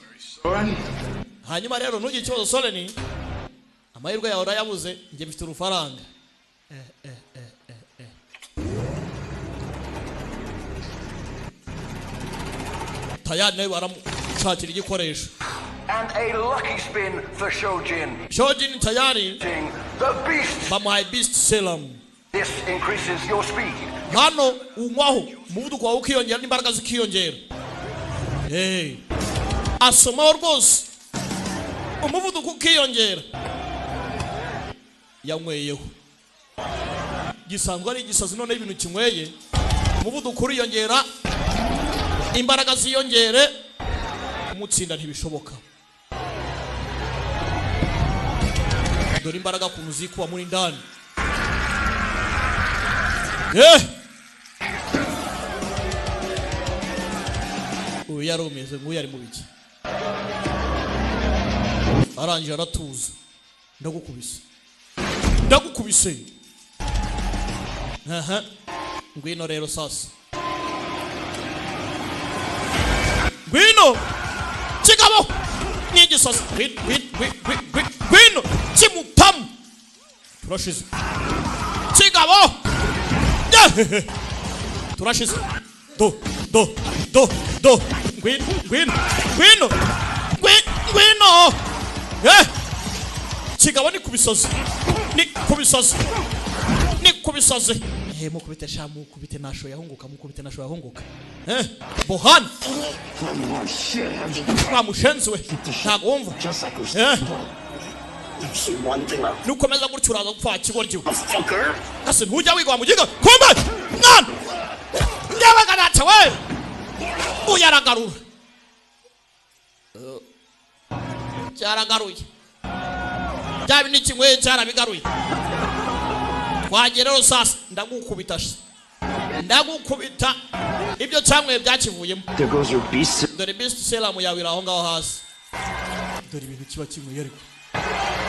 Hanyuma rero ntugire ikibazo Soleni, amahirwe yawe urayabuze, njye mfite urufaranga. Eh, eh, eh, eh, eh. Tayari nawe baramushakira igikoresho. And a lucky spin for Shojin. Shojin tayari The beast. bamuhaye beast serum. This increases your speed. Hano unywaho umuvuduko wawe ukiyongera n'imbaraga zikiyongera. Hey. Asomaho rwose umuvuduko ukiyongera. Yanyweyeho gisanzwe ari igisazi, noneho ibintu kinyweye umuvuduko uriyongera, imbaraga ziyongere, kumutsinda ntibishoboka. Dore imbaraga kuntu zikuba muri ndani. Eh! Uyu yari umeze nk'uyu ari mu biki, arangije aratuza. Ndagukubise, ndagukubise. Aha, ngwino rero sasa, ngwino kigabo n'igisazi, ngwino, ngwino, ngwino, ngwino, ngwino kimutamu. Turashize kigabo. Yehehe. Turashize. Do do do do, ngwino, ngwino, ngwino, ngwino. Eh, kigabo ni kubisazi, ni kubisazi, ni kubisazi. Eh, mukubite sha, mukubite, nasho yahunguka, mukubite, nasho yahunguka. Eh, bohan wa mushenzi we, ntabwo wumva. Eh, nukomeza gutyo uraza gupfa kigoryi. Ase ntujya wiga wa mugiga kumbe mwana ndabaga nata we. Uyu aragarura, cyaragaruye bya bindi kinyweye, cyarabigaruye. Twagera rero sasa, ndagukubita sha, ndagukubita. Ibyo cyanyweye byakivuyemo. There goes your beast. Dore beast serum yawe iri aho ngaho hasi. Dore ibintu kiba kinyweye ariko.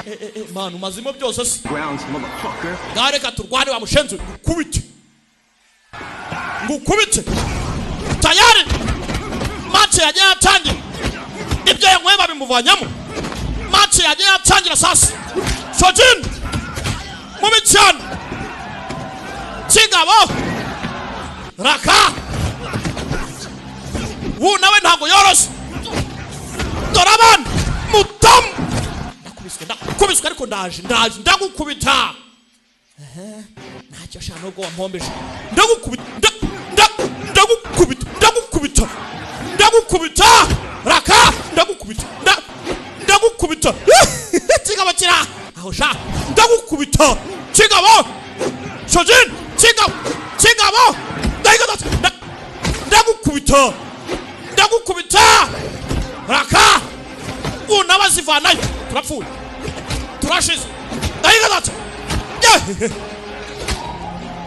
Eh, eh, eh, man, umazimo byose se? Grounds, motherfucker. Ngaho reka turwane wa mushenzi. Ngukubite, ngukubite. Tayari match yagiye yatangira, ibyo yanyweye babimuvanyamo. Match yagiye yatangira sasa. Shojin mubi cyane, kigabo raka wu nawe ntabwo yoroshye. Dore abana mutamu. Ndakubiswe, ndakubiswe, ariko ndaje, ndaje, ndagukubita. Ehe, ntacyo sha, nubwo wampombeje ndagukubita, ndagukubita, ndagukubita, ndagukubita raka, ndagukubita, ndagukubita. Kigabo kira aho sha, ndagukubita kigabo. Shojin kigabo, kigabo, ndagukubita, ndagukubita raka. Unabazivanayo, turapfuye, turashize. Ndayigatatu,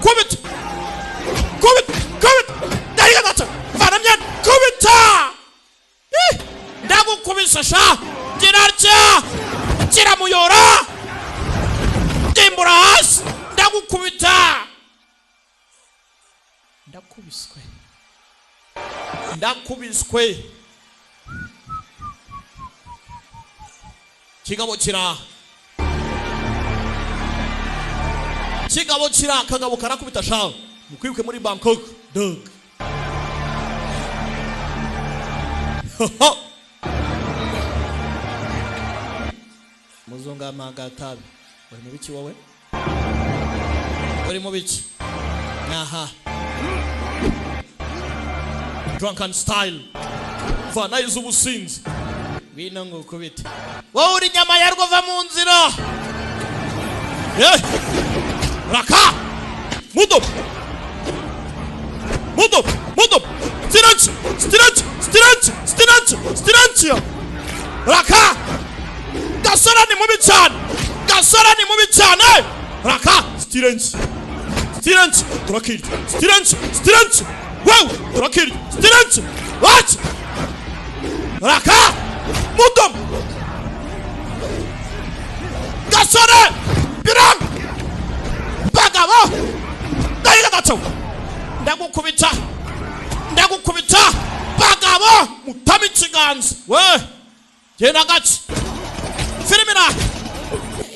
kubita, kubita, kubita, ndayigatatu, vana myenda, kubita. Eh, ndagukubisa sha, kirarya kiramuyora, ndimbura hasi, ndagukubita. Ndakubiswe, ndakubiswe. Kigabo kira, kigabo kira, kagabo karakubita sha. Mukwibuke muri Bangkok dog. Muzungu amagatabi, uri mu biki wowe? Uri mu biki? Aha, drunken style, vana iz'ubusinzi. Ngwino ngukubite wowe, uri inyama ya rwova mu nzira. Eh, raka mudo mudo mudo, stretch, stretch, stretch, stretch, stretch, raka gasora ni Mubi cyane, gasore ni mubi cyane. Raka Stevens, Stevens, turakirya Stevens, Stevens, wow, turakirya Stevens. What? Raka mudom, gasore birang bagabo ndayiga gato, ndagukubita, ndagukubita bagabo, mutama ikiganza we, genda gace firimira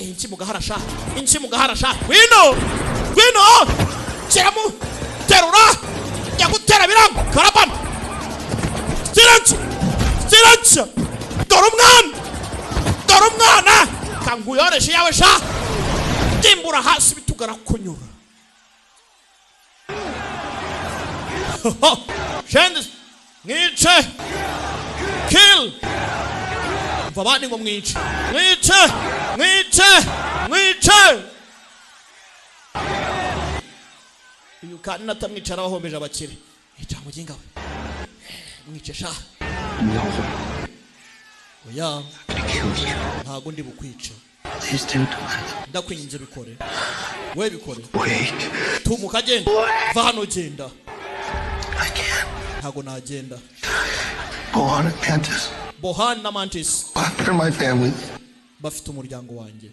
inki mu gaharasha, inki mu gaharasha, ngwino, ngwino, shyiramo, terura, jya gutera biranga karabana. Silensi, silensi, dore umwana, dore umwana, kanguyoreshe yawe sha, dimbura hasi bitugara kunyura. Shende mwice, kill, umva abandi ngo mwice, mwice, mwice, mwice. Uyu kandi natamwicara wahombeje abakire. Ica muginga we, mwice sha. Oya, ntago ndi bukwice. Ndakwinginze bikore, we bikore. Tumuka genda, va hano genda. Ntago nagenda. Bohan and Mantis. Bohan na Mantis. After my family. Bafite umuryango wanjye.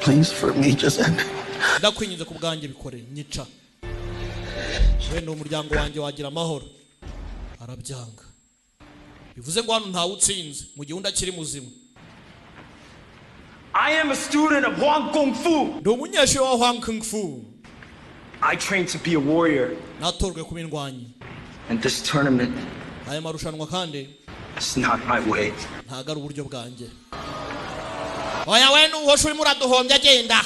Please for me just end. Ndakwinginze ku bwanjye bikore, nyica. Wenda umuryango wanjye wagira amahoro. Arabyanga. Bivuze ngo hano ntawe utsinze mu gihe undi akiri muzima. I am a student of Hwang Kung Fu. Ndi umunyeshuri wa Hwang Kung Fu. I trained to be a warrior. Natorwe kuba indwanyi. And this tournament Aya marushanwa kandi is not my way. ntago ari uburyo bwanjye. Oya we nuhosha urimo uraduhombya, genda.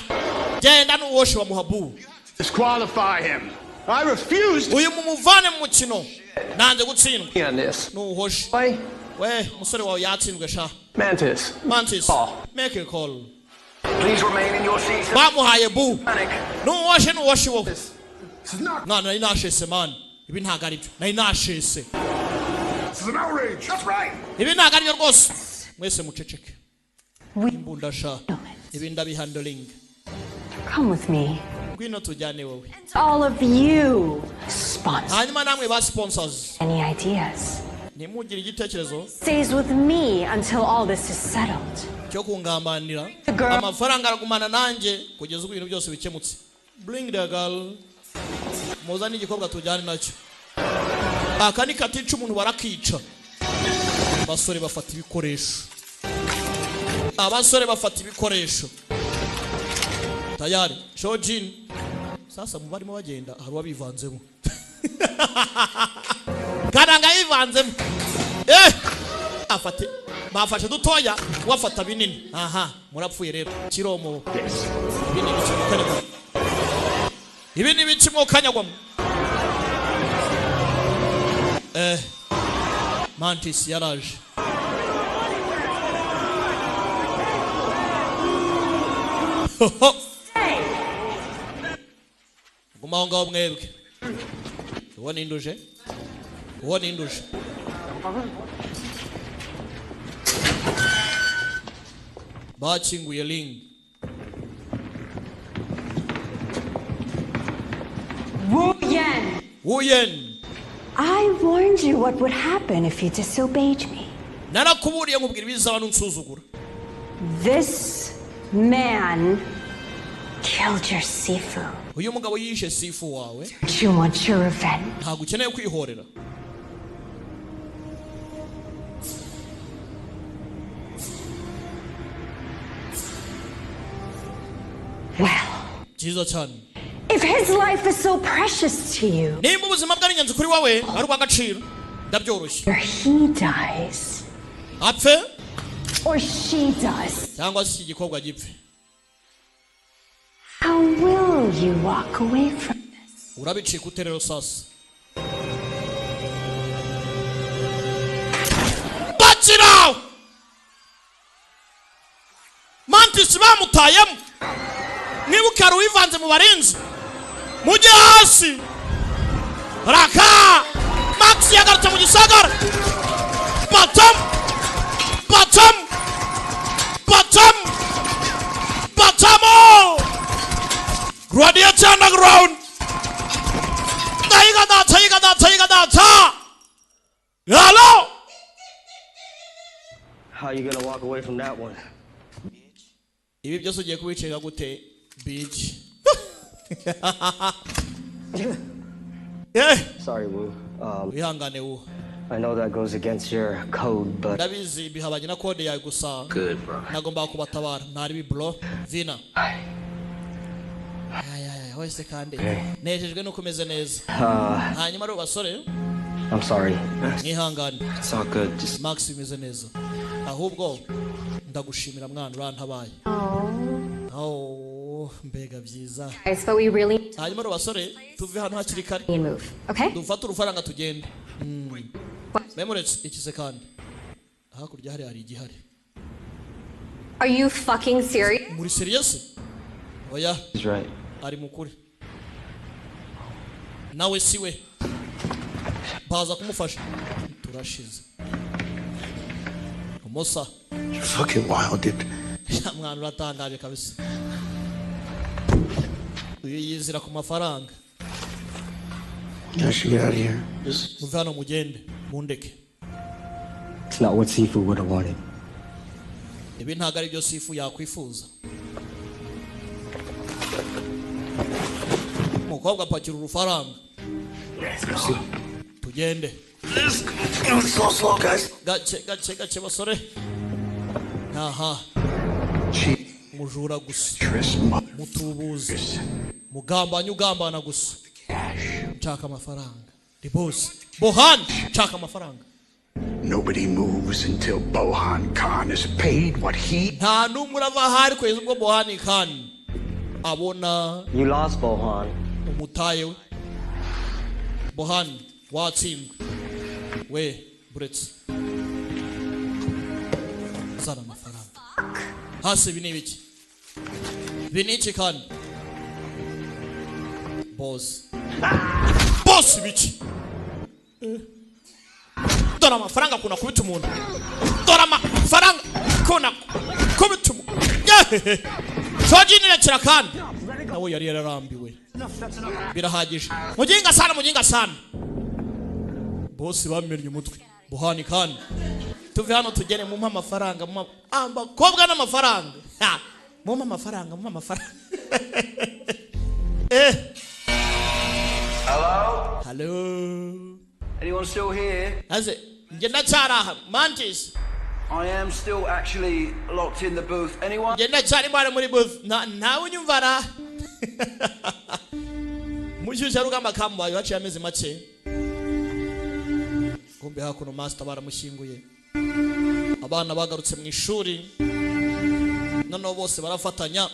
Genda nuhosha wa muhabu. Disqualify him. I refuse. Uyu mumuvane mu mukino. Nanze gutsindwa. On this. Nuhosha. We musore wawe yatsinzwe sha. Mantis. Mantis. Make a call. Please remain in your seats. Bamuhaye bu. Nuhoshe, nuhoshe wowe. Mwana nari nashese man. Ibi ntago ari byo. Nari nashese. This is an outrage. That's right. Ibi ntago ari byo rwose. Mwese muceceke. Imbunda sha. Ibi ndabihandling. Come with me. Ngwino tujyane wowe. All of you sponsor. Hanyuma namwe ba sponsors. Any ideas? Ntimugire igitekerezo Stays with me until all this is settled. cyo kungambanira. Amafaranga aragumana nanjye kugeza ubwo ibintu byose bikemutse. Bring the girl. Muzane igikobwa tujyane nacyo. Aka ni katica umuntu barakica. Abasore bafata ibikoresho. Abasore bafata ibikoresho. Tayari, Shojin. Sasa mu barimo bagenda hari uwabivanzemo. Karanga yivanzemo. Afate bafashe dutoya, wafata binini. Aha, murapfuye rero. Kiromo. Ibi ni ibiki mukanyagwamo. Ibi ni ibiki mukanyagwamo. Mantis yaraje. Guma aho ngaho mwebwe. Uwo ninduje? Uwo ninduje? Bakinguye ring. Wu Yan. Wu Yan. I warned you what would happen if you disobeyed me. Narakuburiye nkubwira ibizaba nunsuzugura. This man killed your Sifu. Uyu mugabo yishe Sifu wawe. Don't you want your revenge? Ntabwo ukeneye kwihorera. Well, Byiza cyane. if his life is so precious to you, Nimba ubuzima bwe ari ingenzi kuri wowe ari ubw'agaciro, ndabyoroshye. or he dies, Apfe or she does, cyangwa se iki gikobwa gipfe. how will you walk away from this? Urabicika ute rero sasa? Bakira! Mantis bamutayemo. Mwibuke hari uwivanze mu barinzi. Mujye hasi. Raka! Max yagarutse mu gisagara. Batam! Batam! Batam! that one? Ibi byose ugiye kubiceka gute, bitch? Sorry, Wu. Wihangane, Wu. I know that goes against your code, but Ndabizi bihabanye na code yawe, gusa Good, bro. nagombaga kubatabara. Ntari bro vina. Ay, ay, ay, wese kandi Okay. nejejwe nuko umeze neza. Hanyuma rero basore, I'm sorry. mwihangane. It's all good. Just Max, bimeze neza, ahubwo ndagushimira mwana, urantabaye. Oh, mbega byiza. Guys, but we really need Hanyuma rero basore, tuve hano hakiri kare, to move, okay? dufate urufaranga tugende. Memuretse iki se kandi hakurya hari igihari. Are you fucking serious? Muri serious? Oya. He's right. Ari mukuri nawe siwe baza kumufasha, turashize umusa. You're fucking wild, dude. Mwana, uratangaje kabisa. Uyu yizira ku mafaranga. I should get out of here. Just Muve hano mugende, mundeke. It's not what Sifu would have wanted. Ibi ntabwo ari byo Sifu yakwifuza. Umukobwa apakira urufaranga, tugende. Slow, slow, guys. Gake gake gake basore. Aha, mujura gusa, mutubuzi, mugambanye, ugambana gusa. Nshaka amafaranga, ni boss Bohan, nshaka amafaranga. Nobody moves until Bohan Khan is paid what he Nta n'umwe urava ahari kugeza ubwo Bohan Khan abona You lost, Bohan. umutaye we. Bohan, watsinzwe we. Buretse, zana amafaranga hasi. Ibi ni ibiki? Ibi ni iki kandi? Boss, boss, ibiki? Eh. Dore amafaranga kuna kubita umuntu, dore amafaranga kuna kubita umuntu. Yehehe. Sojinirekera kandi nawe yari yararambiwe. Birahagije, muginga sana, muginga sana. Bose bamennye umutwe. Buhani kandi tuve hano tugere. Mumpe amafaranga, mumpe abakobwa n'amafaranga. Ha! Mumpe amafaranga, mumpe amafaranga. Eh. Hello? Hello? Anyone still here? Aze njye ndacyari aha, Mantis. I am still actually locked in the booth. Anyone? Njye ndacyari mbana muri booth. Ntawe unyumva ra. Mushyushyarugamba kamubaye haciye amezi make. Kumbe hakuno master baramushyinguye, abana bagarutse mu ishuri, noneho bose barafatanya.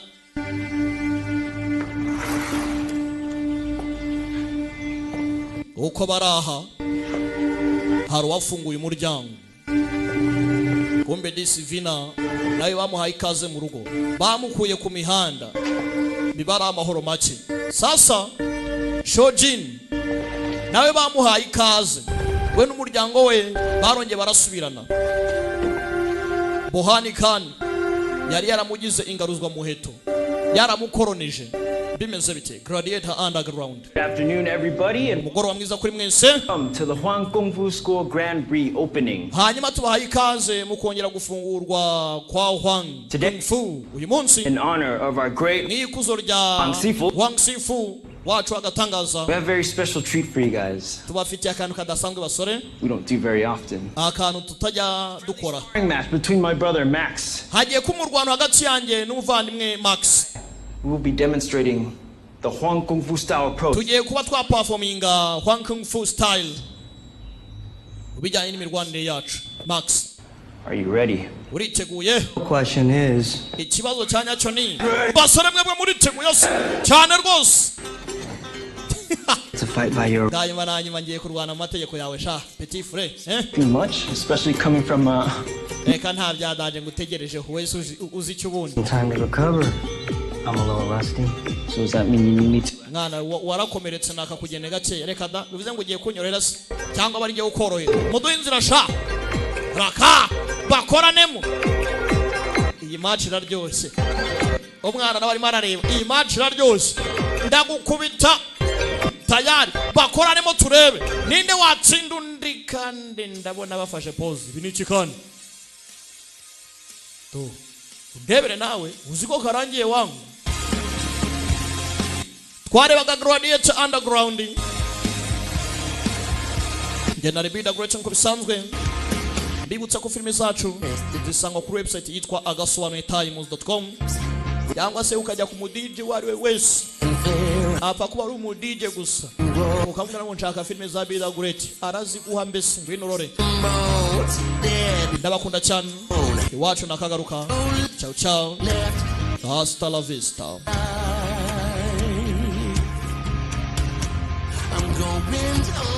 Uko bari aha, hari uwafunguye umuryango. Kumbe disi Vina nawe bamuhaye ikaze mu rugo, bamukuye ku mihanda, biba ari amahoro make. Sasa Shojin nawe bamuhaye ikaze, we n'umuryango we barongeye barasubirana. Bohani Khan yari yaramugize ingaruzwa muheto, yaramukoronije. Bimeze bite? Gladiator Underground. Good afternoon, everybody, and Umugoroba mwiza kuri mwese. Welcome to the Huang Kung Fu School Grand Reopening. Hanyuma tubahaye ikaze mu kongera gufungurwa kwa Huang Kung Fu uyu munsi, In honor of our great ni ikuzo rya Huang Sifu. Huang Sifu wacu agatangaza. We have a very special treat for you guys. Tubafitiye akantu kadasanzwe basore. We don't do very often. Akantu tutajya dukora. Sparring match between my brother Max. Hagiye kuba umurwano hagati yanjye n'umuvandimwe Max. We will be demonstrating the Huang Kung Fu style approach. Tugiye kuba twaperforminga Huang Kung Fu style mu bijyanye n'imirwanire yacu. Max. Are you ready? Uriteguye? The question is, Ikibazo cya nyacyo ni, basore mwebwe muriteguye se? Cyane rwose. It's a fight by your Bwa nyuma na nyuma ngiye kurwana mu mategeko yawe sha, petit frere, eh. Too much, especially coming from Reka, nta byadanje ngutegereje wese uzi icyo ubundi. Time to recover. I'm a little rusty. So does that mean you need me to? Mwana, warakomeretse nakakugenda gake. Reka da, bivuze ngo ugiye kunyorohera se cyangwa bari ngiye kukorohera? Muduhe inzira sha, raka bakoranemo. Iyi match iraryoshye. Umwana nawe arimo arareba iyi match iraryoshye. Ndagukubita tayari, bakoranemo turebe ninde watsinda undi. Kandi ndabona bafashe pause. Ibi ni iki kandi? To ndebere nawe, uzi ko karangiye wangu. Twarebaga Gladiator Underground, njye na Rebida Great. Nk'uko bisanzwe, mbibutsa ko filime zacu zisangwa kuri website yitwa agasobanuyetimes.com, cyangwa se ukajya ku mudije uwo ari we wese, apfa kuba ari umudije gusa, ukamubwira ngo nshaka filime za Bida Great, araziguha. Mbese ngwino urore. Ndabakunda cyane, iwacu nakagaruka. Ciao ciao, hasta la vista. I'm going